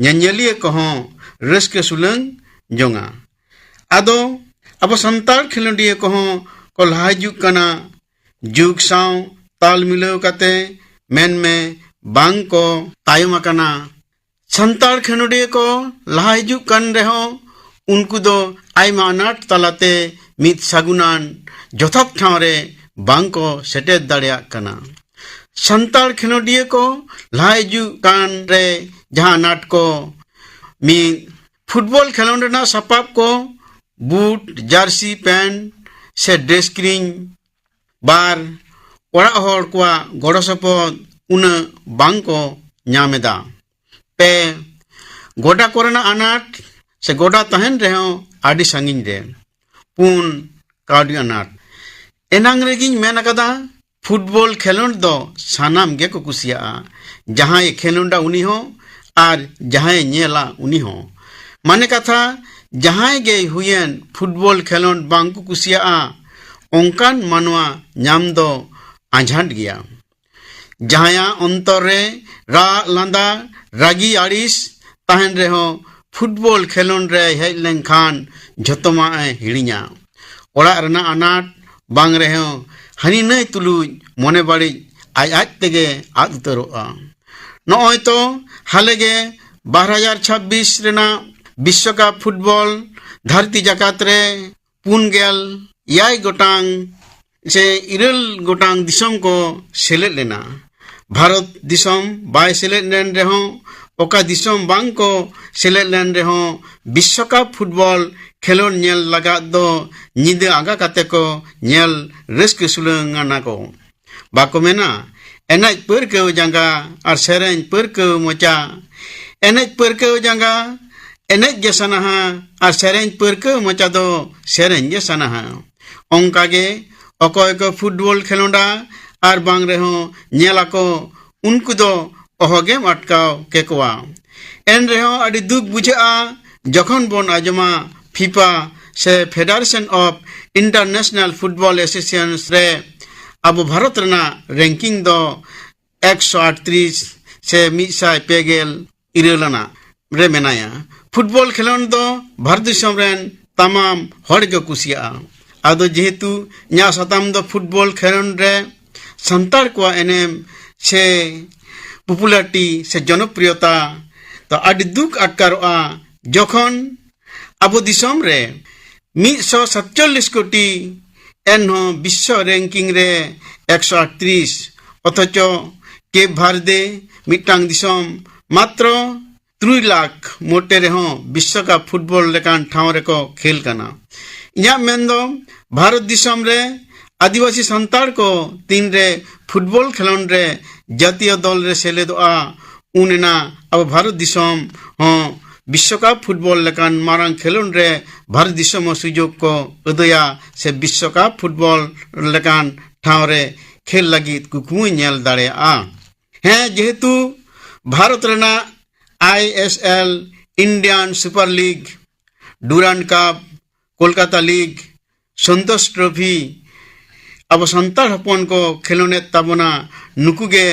ᱧᱮᱧᱮᱞᱤᱭᱟᱹ ᱠᱚᱦᱚᱸ ᱨᱟᱹᱥᱠᱟᱹ ᱥᱩᱞᱟᱹᱝ ᱡᱚᱝᱟ᱾ ᱟᱫᱚ ᱟᱵᱚ ᱥᱟᱱᱛᱟᱲ ᱠᱷᱮᱞᱳᱰᱤᱭᱟᱹ ᱠᱚᱦᱚᱸ ᱠᱚ ᱞᱟᱦᱟ ᱦᱤᱡᱩᱜ ᱠᱟᱱᱟ᱾ ᱡᱩᱜᱽ ᱥᱟᱶ ᱛᱟᱞ ᱢᱤᱞᱟᱹᱣ ᱠᱟᱛᱮ ᱢᱮᱱᱢᱮ ᱵᱟᱝ ᱠᱚ ᱛᱟᱭᱚᱢ ᱟᱠᱟᱱᱟ᱾ ᱥᱟᱱᱛᱟᱲ ᱠᱷᱮᱞᱳᱰᱤᱭᱟᱹ ᱠᱚ ᱞᱟᱦᱟ ᱦᱤᱡᱩᱜ ᱠᱟᱱ ᱨᱮᱦᱚᱸ ᱩᱱᱠᱩ ᱫᱚ ᱟᱭᱢᱟ ᱟᱱᱟᱴ ᱛᱟᱞᱟᱛᱮ ᱢᱤᱫ ᱥᱟᱹᱜᱩᱱᱟᱱ ᱡᱚᱛᱷᱟᱛ ᱴᱷᱟᱶ ᱨᱮ ᱵᱟᱝ ᱠᱚ ᱥᱮᱴᱮᱨ ᱫᱟᱲᱮᱭᱟᱜ ᱠᱟᱱᱟ᱾ ᱥᱟᱱᱛᱟᱲ ᱠᱷᱮᱞᱳᱰᱤᱭᱟᱹ ᱠᱚ ᱞᱟᱦᱟ ᱦᱤᱡᱩᱜ ᱠᱟᱱ ᱨᱮ ᱡᱟᱦᱟᱸ ᱟᱱᱟᱴ ᱠᱚ, ᱢᱤᱫ, ᱯᱷᱩᱴᱵᱚᱞ ᱠᱷᱮᱞᱳᱰ ᱨᱮᱱᱟᱜ ᱥᱟᱯᱟᱵ ᱠᱚ, ᱵᱩᱴ, ᱡᱟᱨᱥᱤ, ᱯᱮᱱᱴ ᱥᱮ ᱰᱨᱮᱥ ᱠᱤᱨᱤᱧ᱾ ᱵᱟᱨ, ᱚᱲᱟᱜ ᱦᱚᱲ ᱠᱚᱣᱟᱜ ᱜᱚᱲᱚ ᱥᱚᱯᱚᱦᱚᱫ ᱩᱱᱟᱹᱜ ᱵᱟᱝ ᱠᱚ ᱧᱟᱢ ᱮᱫᱟ᱾ ᱯᱮ, ᱜᱚᱰᱟ ᱠᱚᱨᱮᱱᱟᱜ ᱟᱱᱟᱴ ᱥᱮ ᱜᱚᱰᱟ ᱛᱟᱦᱮᱱ ᱨᱮᱦᱚᱸ ᱟᱹᱰᱤ ᱥᱟᱺᱜᱤᱧ ᱨᱮ᱾ ᱯᱩᱱ, ᱠᱟᱹᱣᱰᱤ ᱟᱱᱟᱴ᱾ ᱮᱱᱟᱝ ᱨᱮᱜᱤᱧ ᱢᱮᱱ ᱟᱠᱟᱫᱟ, ᱯᱷᱩᱴᱵᱚᱞ ᱠᱷᱮᱞᱳᱰ ᱫᱚ ᱥᱟᱱᱟᱢ ᱜᱮᱠᱚ ᱠᱩᱥᱤᱭᱟᱜᱼᱟ᱾ ᱡᱟᱦᱟᱸᱭᱮ ᱠᱷᱮᱞᱳᱰᱟ ᱩᱱᱤ ᱦᱚᱸ ᱟᱨ ᱡᱟᱦᱟᱸᱭᱮ ᱧᱮᱞᱟ ᱩᱱᱤ ᱦᱚᱸ᱾ ᱢᱟᱱᱮ ᱠᱟᱛᱷᱟ, ᱡᱟᱦᱟᱸᱭ ᱜᱮ ᱦᱩᱭᱮᱱ ᱯᱷᱩᱴᱵᱚᱞ ᱠᱷᱮᱞᱳᱰ ᱵᱟᱝ ᱠᱚ ᱠᱩᱥᱤᱭᱟᱜᱼᱟ, ᱚᱱᱠᱟᱱ ᱢᱟᱱᱣᱟ ᱧᱟᱢ ᱫᱚ ᱟᱸᱡᱷᱟᱴ ᱜᱮᱭᱟ᱾ ᱡᱟᱦᱟᱸᱭᱟᱜ ᱚᱱᱛᱚᱨ ᱨᱮ ᱨᱟᱜ, ᱞᱟᱸᱫᱟ, ᱨᱟᱹᱜᱤ, ᱟᱹᱲᱤᱥ ᱛᱟᱦᱮᱱ ᱨᱮᱦᱚᱸ ᱯᱷᱩᱴᱵᱚᱞ ᱠᱷᱮᱞᱳᱰ ᱨᱮ ᱦᱮᱡ ᱞᱮᱱᱠᱷᱟᱱ ᱡᱷᱚᱛᱚᱢᱟᱜ ᱮ ᱦᱤᱲᱤᱧᱟ᱾ ᱚᱲᱟᱜ ᱨᱮᱱᱟᱜ ᱟᱱᱟᱴ ᱵᱟᱝ ᱨᱮᱦᱚᱸ ᱦᱟᱹᱱᱤ ᱱᱟᱹᱭ ᱛᱩᱞᱩᱡ ᱢᱚᱱᱮ ᱵᱟᱹᱲᱤᱡ ᱟᱡ ᱟᱡ ᱛᱮᱜᱮ ᱟᱫ ᱩᱛᱟᱹᱨᱚᱜᱼᱟ᱾ ᱱᱚᱜᱼᱚᱭ ᱛᱚ ᱦᱟᱞᱮ ᱜᱮ ᱵᱟᱨ ᱦᱟᱡᱟᱨ ᱪᱷᱟᱵᱵᱤᱥ ᱨᱮᱱᱟᱜ ᱵᱤᱥᱥᱚᱠᱟᱯ ᱯᱷᱩᱴᱵᱚᱞ ᱫᱷᱟᱹᱨᱛᱤ ᱡᱟᱠᱟᱛ ᱨᱮ ᱯᱩᱱ ᱜᱮᱞ ᱮᱭᱟᱭ ᱜᱚᱴᱟᱝ ᱥᱮ ᱤᱨᱟᱹᱞ ᱜᱚᱴᱟᱝ ᱫᱤᱥᱚᱢ ᱠᱚ ᱥᱮᱞᱮᱫ ᱞᱮᱱᱟ᱾ ᱵᱷᱟᱨᱚᱛ ᱫᱤᱥᱚᱢ ᱵᱟᱭ ᱥᱮᱞᱮᱫ ᱞᱮᱱ ᱨᱮᱦᱚᱸ, ᱚᱠᱟ ᱫᱤᱥᱚᱢ ᱵᱟᱝ ᱠᱚ ᱥᱮᱞᱮᱫ ᱞᱮᱱ ᱨᱮᱦᱚᱸ, ᱵᱤᱥᱥᱚᱠᱟᱯ ᱯᱷᱩᱴᱵᱚᱞ ᱠᱷᱮᱞᱳᱰ ᱧᱮᱞ ᱞᱟᱜᱟᱫ ᱫᱚ ᱧᱤᱫᱟᱹ ᱟᱸᱜᱟ ᱠᱟᱛᱮ ᱠᱚ ᱧᱮᱞ ᱨᱟᱹᱥᱠᱟᱹ ᱥᱩᱞᱟᱹᱝ ᱟᱱᱟ ᱠᱚ᱾ ᱵᱟᱠᱚ ᱢᱮᱱᱟ, ᱮᱱᱮᱡ ᱯᱟᱹᱨᱠᱟᱹᱣ ᱡᱟᱸᱜᱟ ᱟᱨ ᱥᱮᱨᱮᱧ ᱯᱟᱹᱨᱠᱟᱹᱣ ᱢᱚᱪᱟ᱾ ᱮᱱᱮᱡ ᱯᱟᱹᱨᱠᱟᱹᱣ ᱡᱟᱸᱜᱟ ᱮᱱᱮᱡ ᱜᱮ ᱥᱟᱱᱟᱦᱟ ᱟᱨ ᱥᱮᱨᱮᱧ ᱯᱟᱹᱨᱠᱟᱹᱣ ᱢᱚᱪᱟ ᱫᱚ ᱥᱮᱨᱮᱧ ᱜᱮ ᱥᱟᱱᱟᱦᱟ᱾ ᱚᱱᱠᱟ ᱜᱮ ᱚᱠᱚᱭ ᱠᱚ ᱯᱷᱩᱴᱵᱚᱞ ᱠᱷᱮᱞᱳᱰᱟ ᱟᱨ ᱵᱟᱝ ᱨᱮᱦᱚᱸ ᱧᱮᱞ ᱟᱠᱚ, ᱩᱱᱠᱩ ᱫᱚ ᱚᱦᱚᱜᱮᱢ ᱟᱴᱠᱟᱣ ᱠᱮᱠᱚᱣᱟ᱾ ᱮᱱ ᱨᱮᱦᱚᱸ ᱟᱹᱰᱤ ᱫᱩᱠ ᱵᱩᱡᱷᱟᱹᱜᱼᱟ ᱡᱚᱠᱷᱚᱱ ᱵᱚᱱ ᱟᱸᱡᱚᱢᱟ FIFA ᱥᱮ Federation of International Football Associations ᱨᱮ ᱟᱵᱚ ᱵᱷᱟᱨᱚᱛ ᱨᱮᱱᱟᱜ ᱨᱮᱝᱠᱤᱝ ᱫᱚ ᱮᱠᱥᱚ ᱟᱴᱛᱨᱤᱥ ᱥᱮ ᱢᱤᱫ ᱥᱟᱭ ᱯᱮ ᱜᱮᱞ ᱤᱨᱟᱹᱞ ᱟᱱᱟᱜ ᱨᱮ ᱢᱮᱱᱟᱭᱟ᱾ ᱯᱷᱩᱴᱵᱚᱞ ᱠᱷᱮᱞᱳᱰ ᱫᱚ ᱵᱷᱟᱨᱚᱛ ᱫᱤᱥᱚᱢ ᱨᱮᱱ ᱛᱟᱢᱟᱢ ᱦᱚᱲ ᱜᱮ ᱠᱩᱥᱤᱭᱟᱜᱼᱟ᱾ ᱟᱫᱚ ᱡᱮᱦᱮᱛᱩ ᱤᱧᱟᱹᱜ ᱥᱟᱛᱟᱢ ᱫᱚ ᱯᱷᱩᱴᱵᱚᱞ ᱠᱷᱮᱞᱳᱰ ᱨᱮ ᱥᱟᱱᱛᱟᱲ ᱠᱚᱣᱟᱜ ᱮᱱᱮᱢ ᱥᱮ popularity ᱥᱮ ᱡᱚᱱᱚᱯᱨᱤᱭᱚᱛᱟ, ᱛᱚ ᱟᱹᱰᱤ ᱫᱩᱠ ᱟᱴᱠᱟᱨᱚᱜᱼᱟ ᱡᱚᱠᱷᱚᱱ ᱟᱵᱚ ᱫᱤᱥᱚᱢ ᱨᱮ ᱢᱤᱫ ᱥᱚ ᱥᱟᱛᱪᱚᱞᱞᱤᱥ ᱠᱳᱴᱤ, ᱮᱱᱦᱚᱸ ᱵᱤᱥᱥᱚ ᱨᱮᱝᱠᱤᱝ ᱨᱮ ᱮᱠᱥᱚ ᱟᱴᱛᱨᱤᱥ, ᱚᱛᱷᱚᱪᱚ ᱠᱮᱯ ᱵᱷᱟᱨᱫᱮ ᱢᱤᱫᱴᱟᱝ ᱫᱤᱥᱚᱢ ᱢᱟᱛᱨᱚ ᱛᱩᱨᱩᱭ ᱞᱟᱠᱷ ᱢᱚᱴᱮ ᱨᱮᱦᱚᱸ ᱵᱤᱥᱥᱚᱠᱟᱯ ᱯᱷᱩᱴᱵᱚᱞ ᱞᱮᱠᱟᱱ ᱴᱷᱟᱶ ᱨᱮᱠᱚ ᱠᱷᱮᱞ ᱠᱟᱱᱟ᱾ ᱤᱧᱟᱹᱜ ᱢᱮᱱ ᱫᱚ, ᱵᱷᱟᱨᱚᱛ ᱫᱤᱥᱚᱢ ᱨᱮ ᱟᱹᱫᱤᱵᱟᱹᱥᱤ ᱥᱟᱱᱛᱟᱲ ᱠᱚ ᱛᱤᱱᱨᱮ ᱯᱷᱩᱴᱵᱚᱞ ᱠᱷᱮᱞᱳᱰ ᱨᱮ ᱡᱟᱹᱛᱤᱭᱚ ᱫᱚᱞ ᱨᱮ ᱥᱮᱞᱮᱫᱚᱜᱼᱟ, ᱩᱱ ᱮᱱᱟ ᱟᱵᱚ ᱵᱷᱟᱨᱚᱛ ᱫᱤᱥᱚᱢ ᱦᱚᱸ ᱵᱤᱥᱥᱚᱠᱟᱯ ᱯᱷᱩᱴᱵᱚᱞ ᱞᱮᱠᱟᱱ ᱢᱟᱨᱟᱝ ᱠᱷᱮᱞᱳᱰ ᱨᱮ ᱵᱷᱟᱨᱚᱛ ᱫᱤᱥᱚᱢ ᱦᱚᱸ ᱥᱩᱡᱳᱜᱽ ᱠᱚ ᱟᱹᱫᱟᱹᱭᱟ ᱥᱮ ᱵᱤᱥᱥᱚᱠᱟᱯ ᱯᱷᱩᱴᱵᱚᱞ ᱞᱮᱠᱟᱱ ᱴᱷᱟᱶ ᱨᱮ ᱠᱷᱮᱞ ᱞᱟᱹᱜᱤᱫ ᱠᱩᱠᱢᱩᱭ ᱧᱮᱞ ᱫᱟᱲᱮᱭᱟᱜᱼᱟ᱾ ᱦᱮᱸ, ᱡᱮᱦᱮᱛᱩ ᱵᱷᱟᱨᱚᱛ ᱨᱮᱱᱟᱜ ISL, Indian Super League, Durand Cup, Kolkata league, Santosh trophy ᱟᱵᱚ ᱥᱟᱱᱛᱟᱲ ᱦᱚᱯᱚᱱ ᱠᱚ ᱠᱷᱮᱞᱳᱰᱮᱫ ᱛᱟᱵᱚᱱᱟ, ᱱᱩᱠᱩ ᱜᱮ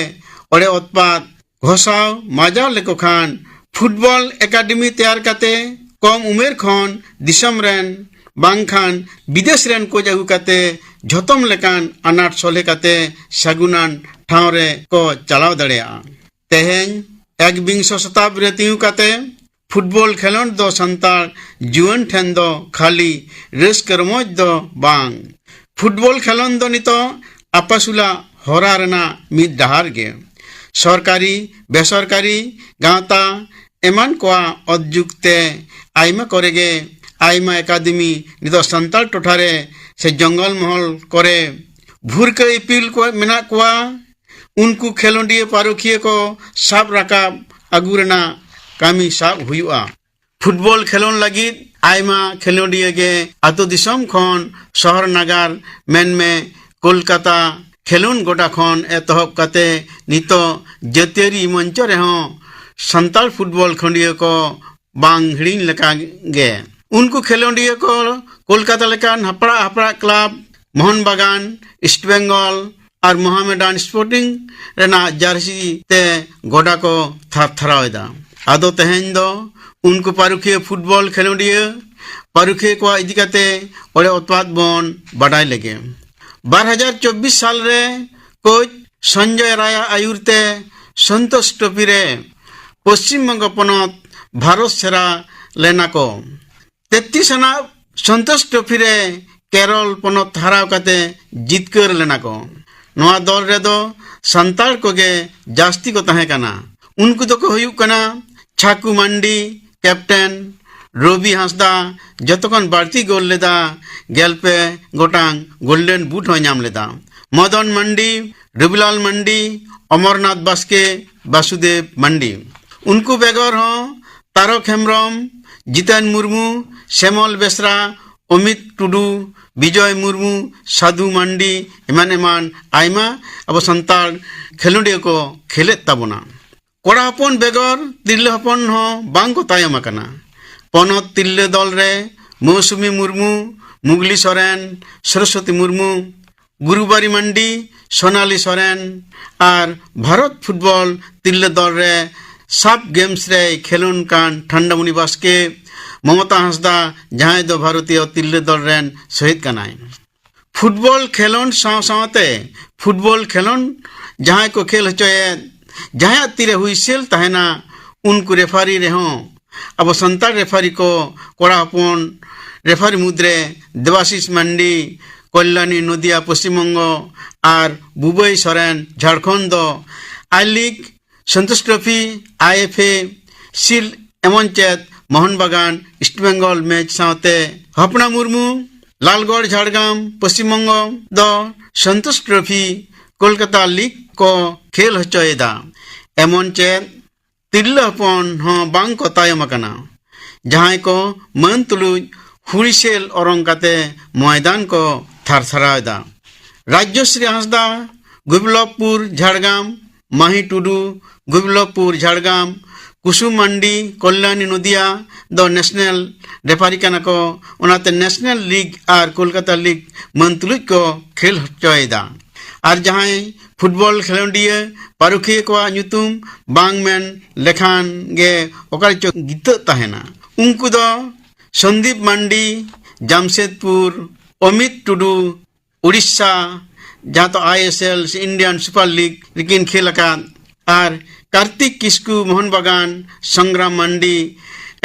ᱚᱲᱮ ᱚᱛᱯᱟᱛ ᱜᱷᱚᱥᱟᱣ ᱢᱟᱡᱟᱣ ᱞᱮᱠᱚ ᱠᱷᱟᱱ, ᱯᱷᱩᱴᱵᱚᱞ ᱮᱠᱟᱰᱮᱢᱤ ᱛᱮᱭᱟᱨ ᱠᱟᱛᱮ ᱠᱚᱢ ᱩᱢᱮᱨ ᱠᱷᱚᱱ ᱫᱤᱥᱚᱢ ᱨᱮᱱ ᱵᱟᱝᱠᱷᱟᱱ ᱵᱤᱫᱮᱥ ᱨᱮᱱ ᱠᱳᱪ ᱟᱹᱜᱩ ᱠᱟᱛᱮ ᱡᱷᱚᱛᱚᱢ ᱞᱮᱠᱟᱱ ᱟᱱᱟᱴ ᱥᱚᱞᱦᱮ ᱠᱟᱛᱮ ᱥᱟᱹᱜᱩᱱᱟᱱ ᱴᱷᱟᱶ ᱨᱮ ᱠᱚ ᱪᱟᱞᱟᱣ ᱫᱟᱲᱮᱭᱟᱜᱼᱟ᱾ ᱛᱮᱦᱮᱧ ᱮᱠᱵᱤᱝᱥᱚ ᱥᱚᱛᱟᱵᱫᱤ ᱨᱮ ᱛᱤᱸᱜᱩ ᱠᱟᱛᱮ ᱯᱷᱩᱴᱵᱚᱞ ᱠᱷᱮᱞᱳᱰ ᱫᱚ ᱥᱟᱱᱛᱟᱲ ᱡᱩᱣᱟᱹᱱ ᱴᱷᱮᱱ ᱫᱚ ᱠᱷᱟᱹᱞᱤ ᱨᱟᱹᱥᱠᱟᱹ ᱨᱚᱢᱚᱡᱽ ᱫᱚ ᱵᱟᱝ᱾ ᱯᱷᱩᱴᱵᱚᱞ ᱠᱷᱮᱞᱳᱰ ᱫᱚ ᱱᱤᱛᱚᱜ ᱟᱯᱟᱥᱩᱞᱟᱜ ᱦᱚᱨᱟ ᱨᱮᱱᱟᱜ ᱢᱤᱫ ᱰᱟᱦᱟᱨ ᱜᱮ᱾ ᱥᱚᱨᱠᱟᱨᱤ, ᱵᱮᱥᱚᱨᱠᱟᱨᱤ, ᱜᱟᱶᱛᱟ ᱮᱢᱟᱱ ᱠᱚᱣᱟᱜ ᱚᱛᱡᱩᱜᱽ ᱛᱮ ᱟᱭᱢᱟ ᱠᱚᱨᱮ ᱜᱮ ᱟᱭᱢᱟ ᱮᱠᱟᱰᱮᱢᱤ ᱱᱤᱛᱚᱜ ᱥᱟᱱᱛᱟᱲ ᱴᱚᱴᱷᱟ ᱨᱮ ᱥᱮ ᱡᱚᱝᱜᱚᱞ ᱢᱚᱦᱚᱞ ᱠᱚᱨᱮ ᱵᱷᱩᱨᱠᱟᱹ ᱤᱯᱤᱞ ᱠᱚ ᱢᱮᱱᱟᱜ ᱠᱚᱣᱟ᱾ ᱩᱱᱠᱩ ᱠᱷᱮᱞᱳᱰᱤᱭᱟᱹ ᱯᱟᱹᱨᱩᱠᱷᱤᱭᱟᱹ ᱠᱚ ᱥᱟᱵ ᱨᱟᱠᱟᱵ ᱟᱹᱜᱩ ᱨᱮᱱᱟᱜ ᱠᱟᱹᱢᱤ ᱥᱟᱵ ᱦᱩᱭᱩᱜᱼᱟ᱾ ᱯᱷᱩᱴᱵᱚᱞ ᱠᱷᱮᱞᱳᱰ ᱞᱟᱹᱜᱤᱫ ᱟᱭᱢᱟ ᱠᱷᱮᱞᱳᱰᱤᱭᱟᱹ ᱜᱮ ᱟᱹᱛᱩ ᱫᱤᱥᱚᱢ ᱠᱷᱚᱱ ᱥᱚᱦᱚᱨ ᱱᱟᱜᱟᱨ, ᱢᱮᱱᱢᱮ ᱠᱳᱞᱠᱟᱛᱟ, ᱠᱷᱮᱞᱳᱰ ᱜᱚᱰᱟ ᱠᱷᱚᱱ ᱮᱛᱚᱦᱚᱵ ᱠᱟᱛᱮ ᱱᱤᱛᱚᱜ ᱡᱟᱹᱛᱤᱭᱟᱹᱨᱤ ᱢᱚᱧᱪᱚ ᱨᱮᱦᱚᱸ ᱥᱟᱱᱛᱟᱲ ᱯᱷᱩᱴᱵᱚᱞ ᱠᱷᱮᱞᱳᱰᱤᱭᱟᱹ ᱠᱚ ᱵᱟᱝ ᱦᱤᱲᱤᱧ ᱞᱮᱠᱟ ᱜᱮ᱾ ᱩᱱᱠᱩ ᱠᱷᱮᱞᱳᱰᱤᱭᱟᱹ ᱠᱚ ᱠᱳᱞᱠᱟᱛᱟ ᱞᱮᱠᱟᱱ ᱦᱟᱯᱲᱟᱜ ᱦᱟᱯᱲᱟᱜ ᱠᱞᱟᱵᱽ, ᱢᱳᱦᱚᱱ ᱵᱟᱜᱟᱱ, ᱤᱥᱴ ᱵᱮᱝᱜᱚᱞ ᱟᱨ ᱢᱚᱦᱟᱢᱮᱰᱟᱱ ᱥᱯᱳᱨᱴᱤᱝ ᱨᱮᱱᱟᱜ ᱡᱟᱨᱥᱤ ᱛᱮ ᱜᱚᱰᱟ ᱠᱚ ᱛᱷᱟᱨ ᱛᱷᱟᱨᱟᱣ ᱮᱫᱟ᱾ ᱟᱫᱚ ᱛᱮᱦᱮᱧ ᱫᱚ ᱩᱱᱠᱩ ᱯᱟᱹᱨᱩᱠᱷᱤᱭᱟᱹ ᱯᱷᱩᱴᱵᱚᱞ ᱠᱷᱮᱞᱳᱰᱤᱭᱟᱹ ᱯᱟᱹᱨᱩᱠᱷᱤᱭᱟᱹ ᱠᱚᱣᱟᱜ ᱤᱫᱤ ᱠᱟᱛᱮ ᱚᱲᱮ ᱚᱛᱯᱟᱛ ᱵᱚᱱ ᱵᱟᱰᱟᱭ ᱞᱮᱜᱮ᱾ ᱵᱟᱨ ᱦᱟᱡᱟᱨ ᱪᱚᱵᱵᱤᱥ ᱥᱟᱞ ᱨᱮ ᱠᱳᱪ ᱥᱚᱧᱡᱚᱭ ᱨᱟᱭᱟᱜ ᱟᱭᱩᱨ ᱛᱮ ᱥᱚᱱᱛᱳᱥ ᱴᱨᱚᱯᱷᱤ ᱨᱮ ᱯᱚᱥᱪᱤᱢ ᱵᱚᱝᱜᱚ ᱯᱚᱱᱚᱛ ᱵᱷᱟᱨᱚᱛ ᱥᱮᱨᱟ ᱞᱮᱱᱟ ᱠᱚ᱾ ᱛᱮᱛᱨᱤᱥ ᱟᱱᱟᱜ ᱥᱚᱱᱛᱳᱥ ᱴᱨᱚᱯᱷᱤ ᱨᱮ ᱠᱮᱨᱚᱞ ᱯᱚᱱᱚᱛ ᱦᱟᱨᱟᱣ ᱠᱟᱛᱮ ᱡᱤᱛᱠᱟᱹᱨ ᱞᱮᱱᱟ ᱠᱚ᱾ ᱱᱚᱣᱟ ᱫᱚᱞ ᱨᱮᱫᱚ ᱥᱟᱱᱛᱟᱲ ᱠᱚᱜᱮ ᱡᱟᱹᱥᱛᱤ ᱠᱚ ᱛᱟᱦᱮᱸ ᱠᱟᱱᱟ᱾ ᱩᱱᱠᱩ ᱫᱚᱠᱚ ᱦᱩᱭᱩᱜ ᱠᱟᱱᱟ ᱪᱷᱟᱠᱩ ᱢᱟᱱᱰᱤ, ᱠᱮᱯᱴᱮᱱ, ᱨᱚᱵᱤ ᱦᱟᱸᱥᱫᱟ ᱡᱚᱛᱚ ᱠᱷᱚᱱ ᱵᱟᱹᱲᱛᱤ ᱜᱳᱞ ᱞᱮᱫᱟ, ᱜᱮᱞ ᱯᱮ ᱜᱚᱴᱟᱝ ᱜᱳᱞᱰᱮᱱ ᱵᱩᱴ ᱦᱚᱸᱭ ᱧᱟᱢ ᱞᱮᱫᱟ᱾ ᱢᱚᱫᱚᱱ ᱢᱟᱱᱰᱤ, ᱨᱚᱵᱤᱞᱟᱞ ᱢᱟᱱᱰᱤ, ᱚᱢᱚᱨᱱᱟᱛᱷ ᱵᱟᱥᱠᱮ, ᱵᱟᱥᱩᱫᱮᱵ ᱢᱟᱱᱰᱤ᱾ ᱩᱱᱠᱩ ᱵᱮᱜᱚᱨ ᱦᱚᱸ ᱛᱟᱨᱚᱠ ᱦᱮᱢᱵᱨᱚᱢ, ᱡᱤᱛᱮᱱ ᱢᱩᱨᱢᱩ, ᱥᱮᱢᱚᱞ ᱵᱮᱥᱨᱟ, ᱚᱢᱤᱛ ᱴᱩᱰᱩ, ᱵᱤᱡᱚᱭ ᱢᱩᱨᱢᱩ, ᱥᱟᱫᱷᱩ ᱢᱟᱱᱰᱤ, ᱮᱢᱟᱱ ᱮᱢᱟᱱ ᱟᱭᱢᱟ ᱟᱵᱚ ᱥᱟᱱᱛᱟᱲ ᱠᱷᱮᱞᱳᱰᱤᱭᱟᱹ ᱠᱚ ᱠᱷᱮᱞᱮᱫ ᱛᱟᱵᱚᱱᱟ᱾ ᱠᱚᱲᱟ ᱦᱚᱯᱚᱱ ᱵᱮᱜᱚᱨ ᱛᱤᱨᱞᱟᱹ ᱦᱚᱯᱚᱱ ᱦᱚᱸ ᱵᱟᱝ ᱠᱚ ᱛᱟᱭᱚᱢ ᱟᱠᱟᱱᱟ᱾ ᱯᱚᱱᱚᱛ ᱛᱤᱨᱞᱟᱹ ᱫᱚᱞ ᱨᱮ ᱢᱳᱣᱥᱩᱢᱤ ᱢᱩᱨᱢᱩ, ᱢᱩᱜᱽᱞᱤ ᱥᱚᱨᱮᱱ, ᱥᱚᱨᱚᱥᱚᱛᱤ ᱢᱩᱨᱢᱩ, ᱜᱩᱨᱩᱵᱟᱨᱤ ᱢᱟᱱᱰᱤ, ᱥᱳᱱᱟᱞᱤ ᱥᱚᱨᱮᱱ ᱟᱨ ᱵᱷᱟᱨᱚᱛ ᱯᱷᱩᱴᱵᱚᱞ ᱛᱤᱨᱞᱟᱹ ᱫᱚᱞ ᱨᱮ ᱥᱟᱵ ᱜᱮᱢᱥ ᱨᱮᱭ ᱠᱷᱮᱞᱳᱱ ᱠᱟᱱ ᱴᱷᱟᱱᱰᱟᱢᱩᱱᱤ ᱵᱟᱥᱠᱮ, ᱢᱚᱢᱚᱛᱟ ᱦᱟᱸᱥᱫᱟ, ᱡᱟᱦᱟᱸᱭ ᱫᱚ ᱵᱷᱟᱨᱚᱛᱤᱭᱚ ᱛᱤᱨᱞᱟᱹ ᱫᱚᱞ ᱨᱮᱱ ᱥᱚᱦᱤᱫ ᱠᱟᱱᱟᱭ᱾ ᱯᱷᱩᱴᱵᱚᱞ ᱠᱷᱮᱞᱳᱱ ᱥᱟᱶ ᱥᱟᱶᱛᱮ ᱯᱷᱩᱴᱵᱚᱞ ᱠᱷᱮᱞᱳᱱ ᱡᱟᱦᱟᱸᱭ ᱠᱚ ᱠᱷᱮᱞ ᱦᱚᱪᱚᱭᱮᱫ, ᱡᱟᱦᱟᱸᱭᱟᱜ ᱛᱤᱨᱮ ᱦᱩᱭᱥᱮᱞ ᱛᱟᱦᱮᱱᱟ, ᱩᱱᱠᱩ ᱨᱮᱯᱷᱟᱨᱤ ᱨᱮᱦᱚᱸ ᱟᱵᱚ ᱥᱟᱱᱛᱟᱲ ᱨᱮᱯᱷᱟᱨᱤ ᱠᱚ ᱠᱚᱲᱟ ᱦᱚᱯᱚᱱ ᱨᱮᱯᱷᱟᱨᱤ ᱢᱩᱫᱽᱨᱮ ᱫᱮᱵᱟᱥᱤᱥ ᱢᱟᱱᱰᱤ, ᱠᱚᱞᱭᱟᱱᱤ ᱱᱚᱫᱤᱭᱟ ᱯᱚᱥᱪᱤᱢ ᱵᱚᱝᱜᱚ ᱟᱨ ᱵᱩᱵᱟᱹᱭ ᱥᱚᱨᱮᱱ ᱡᱷᱟᱲᱠᱷᱚᱸᱰ ᱫᱚ I league, Santosh trophy, I F A, shield ᱮᱢᱚᱱ ᱪᱮᱫ ᱢᱳᱦᱚᱱ ᱵᱟᱜᱟᱱ ᱤᱥᱴ ᱵᱮᱝᱜᱚᱞ ᱢᱮᱪ ᱥᱟᱶᱛᱮ ᱦᱚᱯᱱᱟ ᱢᱩᱨᱢᱩ, ᱞᱟᱞᱜᱚᱲ ᱡᱷᱟᱲᱜᱨᱟᱢ ᱯᱚᱥᱪᱤᱢ ᱵᱚᱝᱜᱚ ᱫᱚ ᱥᱚᱱᱛᱳᱥ ᱴᱨᱚᱯᱷᱤ ᱠᱳᱞᱠᱟᱛᱟ ᱞᱤᱜᱽ ᱠᱚ ᱠᱷᱮᱞ ᱦᱚᱪᱚᱭᱮᱫᱟ᱾ ᱮᱢᱚᱱ ᱪᱮᱫ ᱛᱤᱨᱞᱟᱹ ᱦᱚᱯᱚᱱ ᱦᱚᱸ ᱵᱟᱝ ᱠᱚ ᱛᱟᱭᱚᱢ ᱟᱠᱟᱱᱟ᱾ ᱡᱟᱦᱟᱸᱭ ᱠᱚ ᱢᱟᱹᱱ ᱛᱩᱞᱩᱡ ᱦᱩᱲᱤᱥᱮᱞ ᱚᱨᱚᱝ ᱠᱟᱛᱮ ᱢᱚᱭᱫᱟᱱ ᱠᱚ ᱛᱷᱟᱨᱛᱷᱟᱨᱟᱣ ᱮᱫᱟ᱾ ᱨᱟᱡᱽᱡᱚᱥᱨᱤ ᱦᱟᱸᱥᱫᱟ, ᱜᱳᱵᱤᱞᱚᱵᱽᱯᱩᱨ ᱡᱷᱟᱲᱜᱨᱟᱢ, ᱢᱟᱦᱤ ᱴᱩᱰᱩ, ᱜᱳᱵᱤᱞᱚᱵᱽᱯᱩᱨ ᱡᱷᱟᱲᱜᱨᱟᱢ, ᱠᱩᱥᱩᱢ ᱢᱟᱱᱰᱤ, ᱠᱚᱞᱭᱟᱱᱤ ᱱᱚᱫᱤᱭᱟ ᱫᱚ ᱱᱮᱥᱱᱟᱞ ᱨᱮᱯᱷᱟᱨᱤ ᱠᱟᱱᱟ ᱠᱚ᱾ ᱚᱱᱟᱛᱮ ᱱᱮᱥᱱᱟᱞ ᱞᱤᱜᱽ ᱟᱨ ᱠᱳᱞᱠᱟᱛᱟ ᱞᱤᱜᱽ ᱢᱟᱹᱱ ᱛᱩᱞᱩᱡ ᱠᱚ ᱠᱷᱮᱞ ᱦᱚᱪᱚᱭᱮᱫᱟ᱾ ᱟᱨ ᱡᱟᱦᱟᱸᱭ ᱯᱷᱩᱴᱵᱚᱞ ᱠᱷᱮᱞᱳᱰᱤᱭᱟᱹ ᱯᱟᱹᱨᱩᱠᱷᱤᱭᱟᱹ ᱠᱚᱣᱟᱜ ᱧᱩᱛᱩᱢ ᱵᱟᱝ ᱢᱮᱱ ᱞᱮᱠᱷᱟᱱ ᱜᱮ ᱚᱠᱟ ᱨᱮᱪᱚ ᱜᱤᱛᱟᱹᱜ ᱛᱟᱦᱮᱱᱟ, ᱩᱱᱠᱩ ᱫᱚ ᱥᱚᱱᱫᱤᱯ ᱢᱟᱱᱰᱤ, ᱡᱟᱢᱥᱮᱫᱽᱯᱩᱨ, ᱚᱢᱤᱛ ᱴᱩᱰᱩ, ᱩᱲᱤᱥᱥᱟ, ᱡᱟᱦᱟᱸ ᱫᱚ ᱟᱭ ᱮᱥ ᱮᱞ ᱥᱮ ᱤᱱᱰᱤᱭᱟᱱ ᱥᱩᱯᱟᱨ ᱞᱤᱜᱽ ᱨᱮᱠᱤᱱ ᱠᱷᱮᱞ ᱟᱠᱟᱫ, ᱟᱨ ᱠᱟᱨᱛᱤᱠ ᱠᱤᱥᱠᱩ, ᱢᱳᱦᱚᱱ ᱵᱟᱜᱟᱱ, ᱥᱚᱝᱜᱨᱟᱢ ᱢᱟᱱᱰᱤ,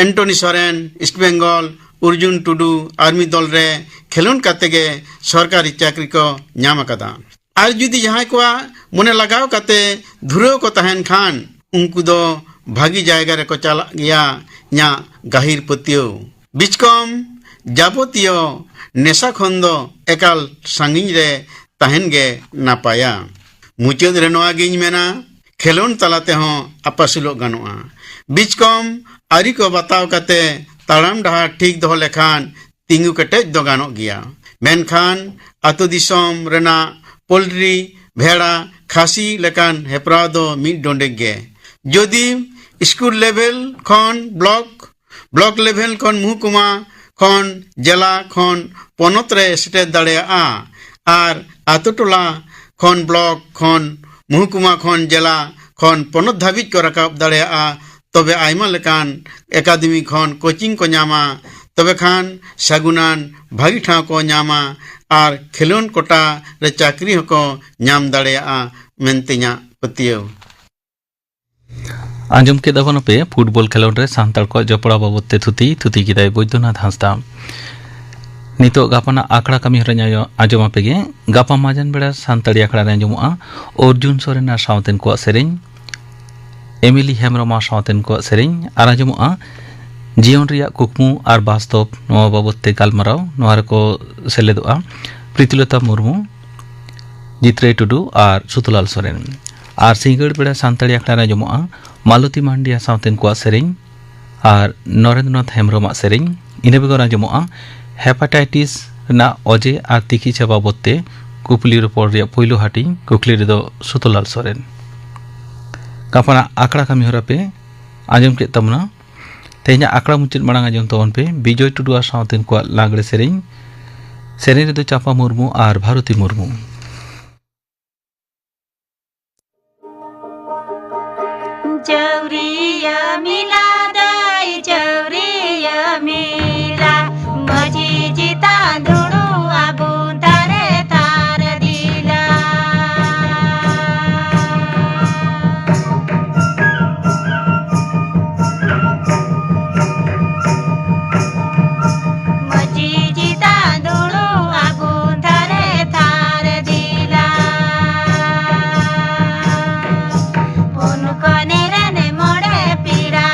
ᱮᱱᱴᱚᱱᱤ ᱥᱚᱨᱮᱱ, ᱤᱥᱴ ᱵᱮᱝᱜᱚᱞ, ᱚᱨᱡᱩᱱ ᱴᱩᱰᱩ, ᱟᱨᱢᱤ ᱫᱚᱞ ᱨᱮ ᱠᱷᱮᱞᱳᱰ ᱠᱟᱛᱮ ᱜᱮ ᱥᱚᱨᱠᱟᱨᱤ ᱪᱟᱹᱠᱨᱤ ᱠᱚ ᱧᱟᱢ ᱟᱠᱟᱫᱟ᱾ ᱟᱨ ᱡᱩᱫᱤ ᱡᱟᱦᱟᱸᱭ ᱠᱚᱣᱟᱜ ᱢᱚᱱᱮ ᱞᱟᱜᱟᱣ ᱠᱟᱛᱮ ᱫᱷᱩᱨᱟᱹᱣ ᱠᱚ ᱛᱟᱦᱮᱱ ᱠᱷᱟᱱ, ᱩᱱᱠᱩ ᱫᱚ ᱵᱷᱟᱹᱜᱤ ᱡᱟᱭᱜᱟ ᱨᱮᱠᱚ ᱪᱟᱞᱟᱜ ᱜᱮᱭᱟ᱾ ᱤᱧᱟᱹᱜ ᱜᱟᱹᱦᱤᱨ ᱯᱟᱹᱛᱭᱟᱹᱣ᱾ ᱵᱤᱪᱠᱚᱢ ᱡᱟᱵᱚᱛᱤᱭᱚ ᱱᱮᱥᱟ ᱠᱷᱚᱱ ᱫᱚ ᱮᱠᱟᱞ ᱥᱟᱺᱜᱤᱧ ᱨᱮ ᱛᱟᱦᱮᱱ ᱜᱮ ᱱᱟᱯᱟᱭᱟ᱾ ᱢᱩᱪᱟᱹᱫ ᱨᱮ ᱱᱚᱣᱟ ᱜᱤᱧ ᱢᱮᱱᱟ, ᱠᱷᱮᱞᱳᱱᱰ ᱛᱟᱞᱟ ᱛᱮᱦᱚᱸ ᱟᱯᱟᱥᱩᱞᱚᱜ ᱜᱟᱱᱚᱜᱼᱟ᱾ ᱵᱤᱪᱠᱚᱢ ᱟᱹᱨᱤ ᱠᱚ ᱵᱟᱛᱟᱣ ᱠᱟᱛᱮ ᱛᱟᱲᱟᱢ ᱰᱟᱦᱟᱨ ᱴᱷᱤᱠ ᱫᱚᱦᱚ ᱞᱮᱠᱷᱟᱱ ᱛᱤᱸᱜᱩ ᱠᱮᱴᱮᱡ ᱫᱚ ᱜᱟᱱᱚᱜ ᱜᱮᱭᱟ᱾ ᱢᱮᱱᱠᱷᱟᱱ ᱟᱛᱳ ᱫᱤᱥᱚᱢ ᱨᱮᱱᱟᱜ ᱯᱳᱞᱴᱨᱤ, ᱵᱷᱮᱲᱟ, ᱠᱷᱟᱹᱥᱤ ᱞᱮᱠᱟᱱ ᱦᱮᱯᱨᱟᱣ ᱫᱚ ᱢᱤᱫ ᱰᱚᱸᱰᱮᱠ ᱜᱮ᱾ ᱡᱩᱫᱤ ᱥᱠᱩᱞ ᱞᱮᱵᱮᱞ ᱠᱷᱚᱱ ᱵᱞᱚᱠ, ᱵᱞᱚᱠ ᱞᱮᱵᱮᱞ ᱠᱷᱚᱱ ᱢᱩᱦᱩᱠᱩᱢᱟ, ᱠᱷᱚᱱ ᱡᱮᱞᱟ, ᱠᱷᱚᱱ ᱯᱚᱱᱚᱛ ᱨᱮ ᱥᱮᱴᱮᱨ ᱫᱟᱲᱮᱭᱟᱜᱼᱟ᱾ ᱟᱨ ᱟᱛᱳ ᱴᱚᱞᱟ ᱠᱷᱚᱱ ᱵᱞᱚᱠ, ᱠᱷᱚᱱ ᱢᱩᱦᱩᱠᱩᱢᱟ, ᱠᱷᱚᱱ ᱡᱮᱞᱟ, ᱠᱷᱚᱱ ᱯᱚᱱᱚᱛ ᱫᱷᱟᱹᱵᱤᱡ ᱠᱚ ᱨᱟᱠᱟᱵ ᱫᱟᱲᱮᱭᱟᱜᱼᱟ᱾ ᱛᱚᱵᱮ ᱟᱭᱢᱟ ᱞᱮᱠᱟᱱ ᱮᱠᱟᱰᱮᱢᱤ ᱠᱷᱚᱱ ᱠᱳᱪᱤᱝ ᱠᱚ ᱧᱟᱢᱟ᱾ ᱛᱚᱵᱮ ᱠᱷᱟᱱ ᱥᱟᱹᱜᱩᱱᱟᱱ ᱵᱷᱟᱹᱜᱤ ᱴᱷᱟᱶ ᱠᱚ ᱧᱟᱢᱟ ᱟᱨ ᱠᱷᱮᱞᱳᱱᱰ ᱠᱚᱴᱟ ᱨᱮ ᱪᱟᱹᱠᱨᱤ ᱦᱚᱸᱠᱚ ᱧᱟᱢ ᱫᱟᱲᱮᱭᱟᱜᱼᱟ ᱢᱮᱱᱛᱮ ᱤᱧᱟᱹᱜ ᱯᱟᱹᱛᱭᱟᱹᱣ᱾ ᱟᱸᱡᱚᱢ ᱠᱮᱫᱟ ᱵᱚᱱ ᱟᱯᱮ ᱯᱷᱩᱴᱵᱚᱞ ᱠᱷᱮᱞᱳᱰ ᱨᱮ ᱥᱟᱱᱛᱟᱲ ᱠᱚᱣᱟᱜ ᱡᱚᱯᱲᱟᱣ ᱵᱟᱵᱚᱫ ᱛᱮ ᱛᱷᱩᱛᱤ, ᱛᱷᱩᱛᱤ ᱠᱮᱫᱟᱭ ᱵᱳᱭᱫᱚᱱᱟᱛᱷ ᱦᱟᱸᱥᱫᱟ᱾ ᱱᱤᱛᱚᱜ ᱜᱟᱯᱟᱱᱟᱜ ᱟᱠᱷᱲᱟ ᱠᱟᱹᱢᱤ ᱦᱚᱨᱟᱧ ᱟᱸᱡᱚ-, ᱟᱸᱡᱚᱢ ᱟᱯᱮ ᱜᱮ᱾ ᱜᱟᱯᱟ ᱢᱟᱡᱟᱱ ᱵᱮᱲᱟ ᱥᱟᱱᱛᱟᱲᱤ ᱟᱠᱷᱲᱟ ᱨᱮ ᱟᱸᱡᱚᱢᱚᱜᱼᱟ ᱚᱨᱡᱩᱱ ᱥᱚᱨᱮᱱ ᱟᱨ ᱥᱟᱶᱛᱮᱱ ᱠᱚᱣᱟᱜ ᱥᱮᱨᱮᱧ, ᱮᱢᱤᱞᱤ ᱦᱮᱢᱵᱨᱚᱢ ᱟᱨ ᱥᱟᱶᱛᱮᱱ ᱠᱚᱣᱟᱜ ᱥᱮᱨᱮᱧ, ᱟᱨ ᱟᱸᱡᱚᱢᱚᱜᱼᱟ ᱡᱤᱭᱚᱱ ᱨᱮᱭᱟᱜ ᱠᱩᱠᱢᱩ ᱟᱨ ᱵᱟᱥᱛᱚᱵ ᱱᱚᱣᱟ ᱵᱟᱵᱚᱫ ᱛᱮ ᱜᱟᱞᱢᱟᱨᱟᱣ᱾ ᱱᱚᱣᱟ ᱨᱮᱠᱚ ᱥᱮᱞᱮᱫᱚᱜᱼᱟ ᱯᱨᱤᱛᱤᱞᱚᱛᱟ ᱢᱩᱨᱢᱩ, ᱡᱤᱛᱨᱟᱹᱭ ᱴᱩᱰᱩ ᱟᱨ ᱥᱩᱛᱚᱞᱟᱞ ᱥᱚᱨᱮᱱ᱾ ᱟᱨ ᱥᱤᱸᱜᱟᱹᱲ ᱵᱮᱲᱟ ᱥᱟᱱᱛᱟᱲᱤ ᱟᱠᱷᱲᱟ ᱨᱮ ᱟᱸᱡᱚᱢᱚᱜᱼᱟ ᱢᱟᱞᱚᱛᱤ ᱢᱟᱱᱰᱤᱭᱟ ᱥᱟᱶᱛᱮᱱ ᱠᱚᱣᱟᱜ ᱥᱮᱨᱮᱧ ᱟᱨ ᱱᱚᱨᱮᱱᱫᱨᱚᱱᱟᱛᱷ ᱦᱮᱢᱵᱨᱚᱢᱟᱜ ᱥᱮᱨᱮᱧ᱾ ᱤᱱᱟᱹ ᱵᱮᱜᱚᱨ ᱟᱸᱡᱚᱢᱚᱜᱼᱟ ᱦᱮᱯᱟᱴᱟᱭᱴᱤᱥ ᱨᱮᱱᱟᱜ ᱚᱡᱮ ᱟᱨ ᱛᱤᱠᱤᱪᱷᱟ ᱵᱟᱵᱚᱫ ᱛᱮ ᱠᱩᱯᱞᱤ ᱨᱚᱯᱚᱲ ᱨᱮᱭᱟᱜ ᱯᱳᱭᱞᱳ ᱦᱟᱹᱴᱤᱧ᱾ ᱠᱩᱠᱞᱤ ᱨᱮᱫᱚ ᱥᱩᱛᱚᱞᱟᱞ ᱥᱚᱨᱮᱱ᱾ ᱜᱟᱯᱟᱱᱟᱜ ᱟᱠᱷᱲᱟ ᱠᱟᱹᱢᱤ ᱦᱚᱨᱟ ᱯᱮ ᱟᱸᱡᱚᱢ ᱠᱮᱫ ᱛᱟᱵᱚᱱᱟ᱾ ᱛᱮᱦᱮᱧᱟᱜ ᱟᱠᱷᱲᱟ ᱢᱩᱪᱟᱹᱫ ᱢᱟᱲᱟᱝ ᱟᱸᱡᱚᱢ ᱛᱟᱵᱚᱱ ᱯᱮ ᱵᱤᱡᱚᱭ ᱴᱩᱰᱩ ᱟᱨ ᱥᱟᱶᱛᱮᱱ ᱠᱚᱣᱟᱜ ᱞᱟᱜᱽᱲᱮ ᱥᱮᱨᱮᱧ᱾ ᱥᱮᱨᱮᱧ ᱨᱮᱫᱚ ᱪᱟᱯᱟ ᱢᱩᱨᱢᱩ ᱟᱨ ᱵᱷᱟᱨᱚᱛᱤ ᱢᱩᱨᱢᱩ᱾ ᱪᱟᱹᱣᱨᱤᱭᱟᱹ ᱢᱮᱞᱟ ᱫᱟᱹᱭ, ᱪᱟᱹᱣᱨᱤᱭᱟᱹ ᱢᱮᱞᱟ, ᱢᱟᱹᱡᱷᱤ ᱪᱮᱛᱟᱱ ᱫᱩᱲᱩᱵ ᱟᱵᱚ ᱛᱷᱟᱨᱮ ᱛᱷᱟᱨ ᱫᱤᱞᱟ᱾ ᱢᱟᱹᱡᱷᱤ ᱪᱮᱛᱟᱱ ᱫᱩᱲᱩᱵ ᱟᱵᱚ ᱛᱷᱟᱨᱮ ᱛᱷᱟᱨ ᱫᱤᱞᱟ᱾ ᱯᱩᱱ ᱠᱚᱱᱮ ᱨᱮᱱ ᱢᱚᱬᱮ ᱯᱮᱲᱟ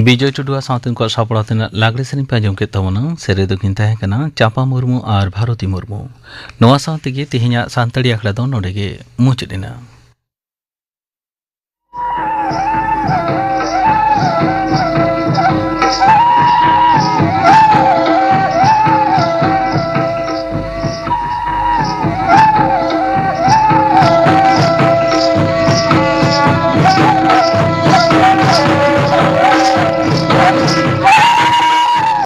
ᱵᱤᱡᱚᱭ ᱴᱩᱰᱩᱣᱟᱜ ᱥᱟᱶᱛᱮ ᱩᱱᱠᱩᱣᱟᱜ ᱥᱟᱯᱲᱟᱣ ᱛᱮᱱᱟᱜ ᱞᱟᱜᱽᱲᱮ ᱥᱮᱨᱮᱧ ᱯᱮ ᱟᱸᱡᱚᱢ ᱠᱮᱫ ᱛᱟᱵᱚᱱᱟ᱾ ᱥᱮᱨᱮᱧ ᱫᱚᱠᱤᱱ ᱛᱟᱦᱮᱸ ᱠᱟᱱᱟ ᱪᱟᱢᱯᱟ ᱢᱩᱨᱢᱩ ᱟᱨ ᱵᱷᱟᱨᱚᱛᱤ ᱢᱩᱨᱢᱩ᱾ ᱱᱚᱣᱟ ᱥᱟᱶ ᱛᱮᱜᱮ ᱛᱮᱦᱮᱧᱟᱜ ᱥᱟᱱᱛᱟᱲᱤ ᱟᱠᱷᱲᱟ ᱫᱚ ᱱᱚᱰᱮ ᱜᱮ ᱢᱩᱪᱟᱹᱫ ᱮᱱᱟ᱾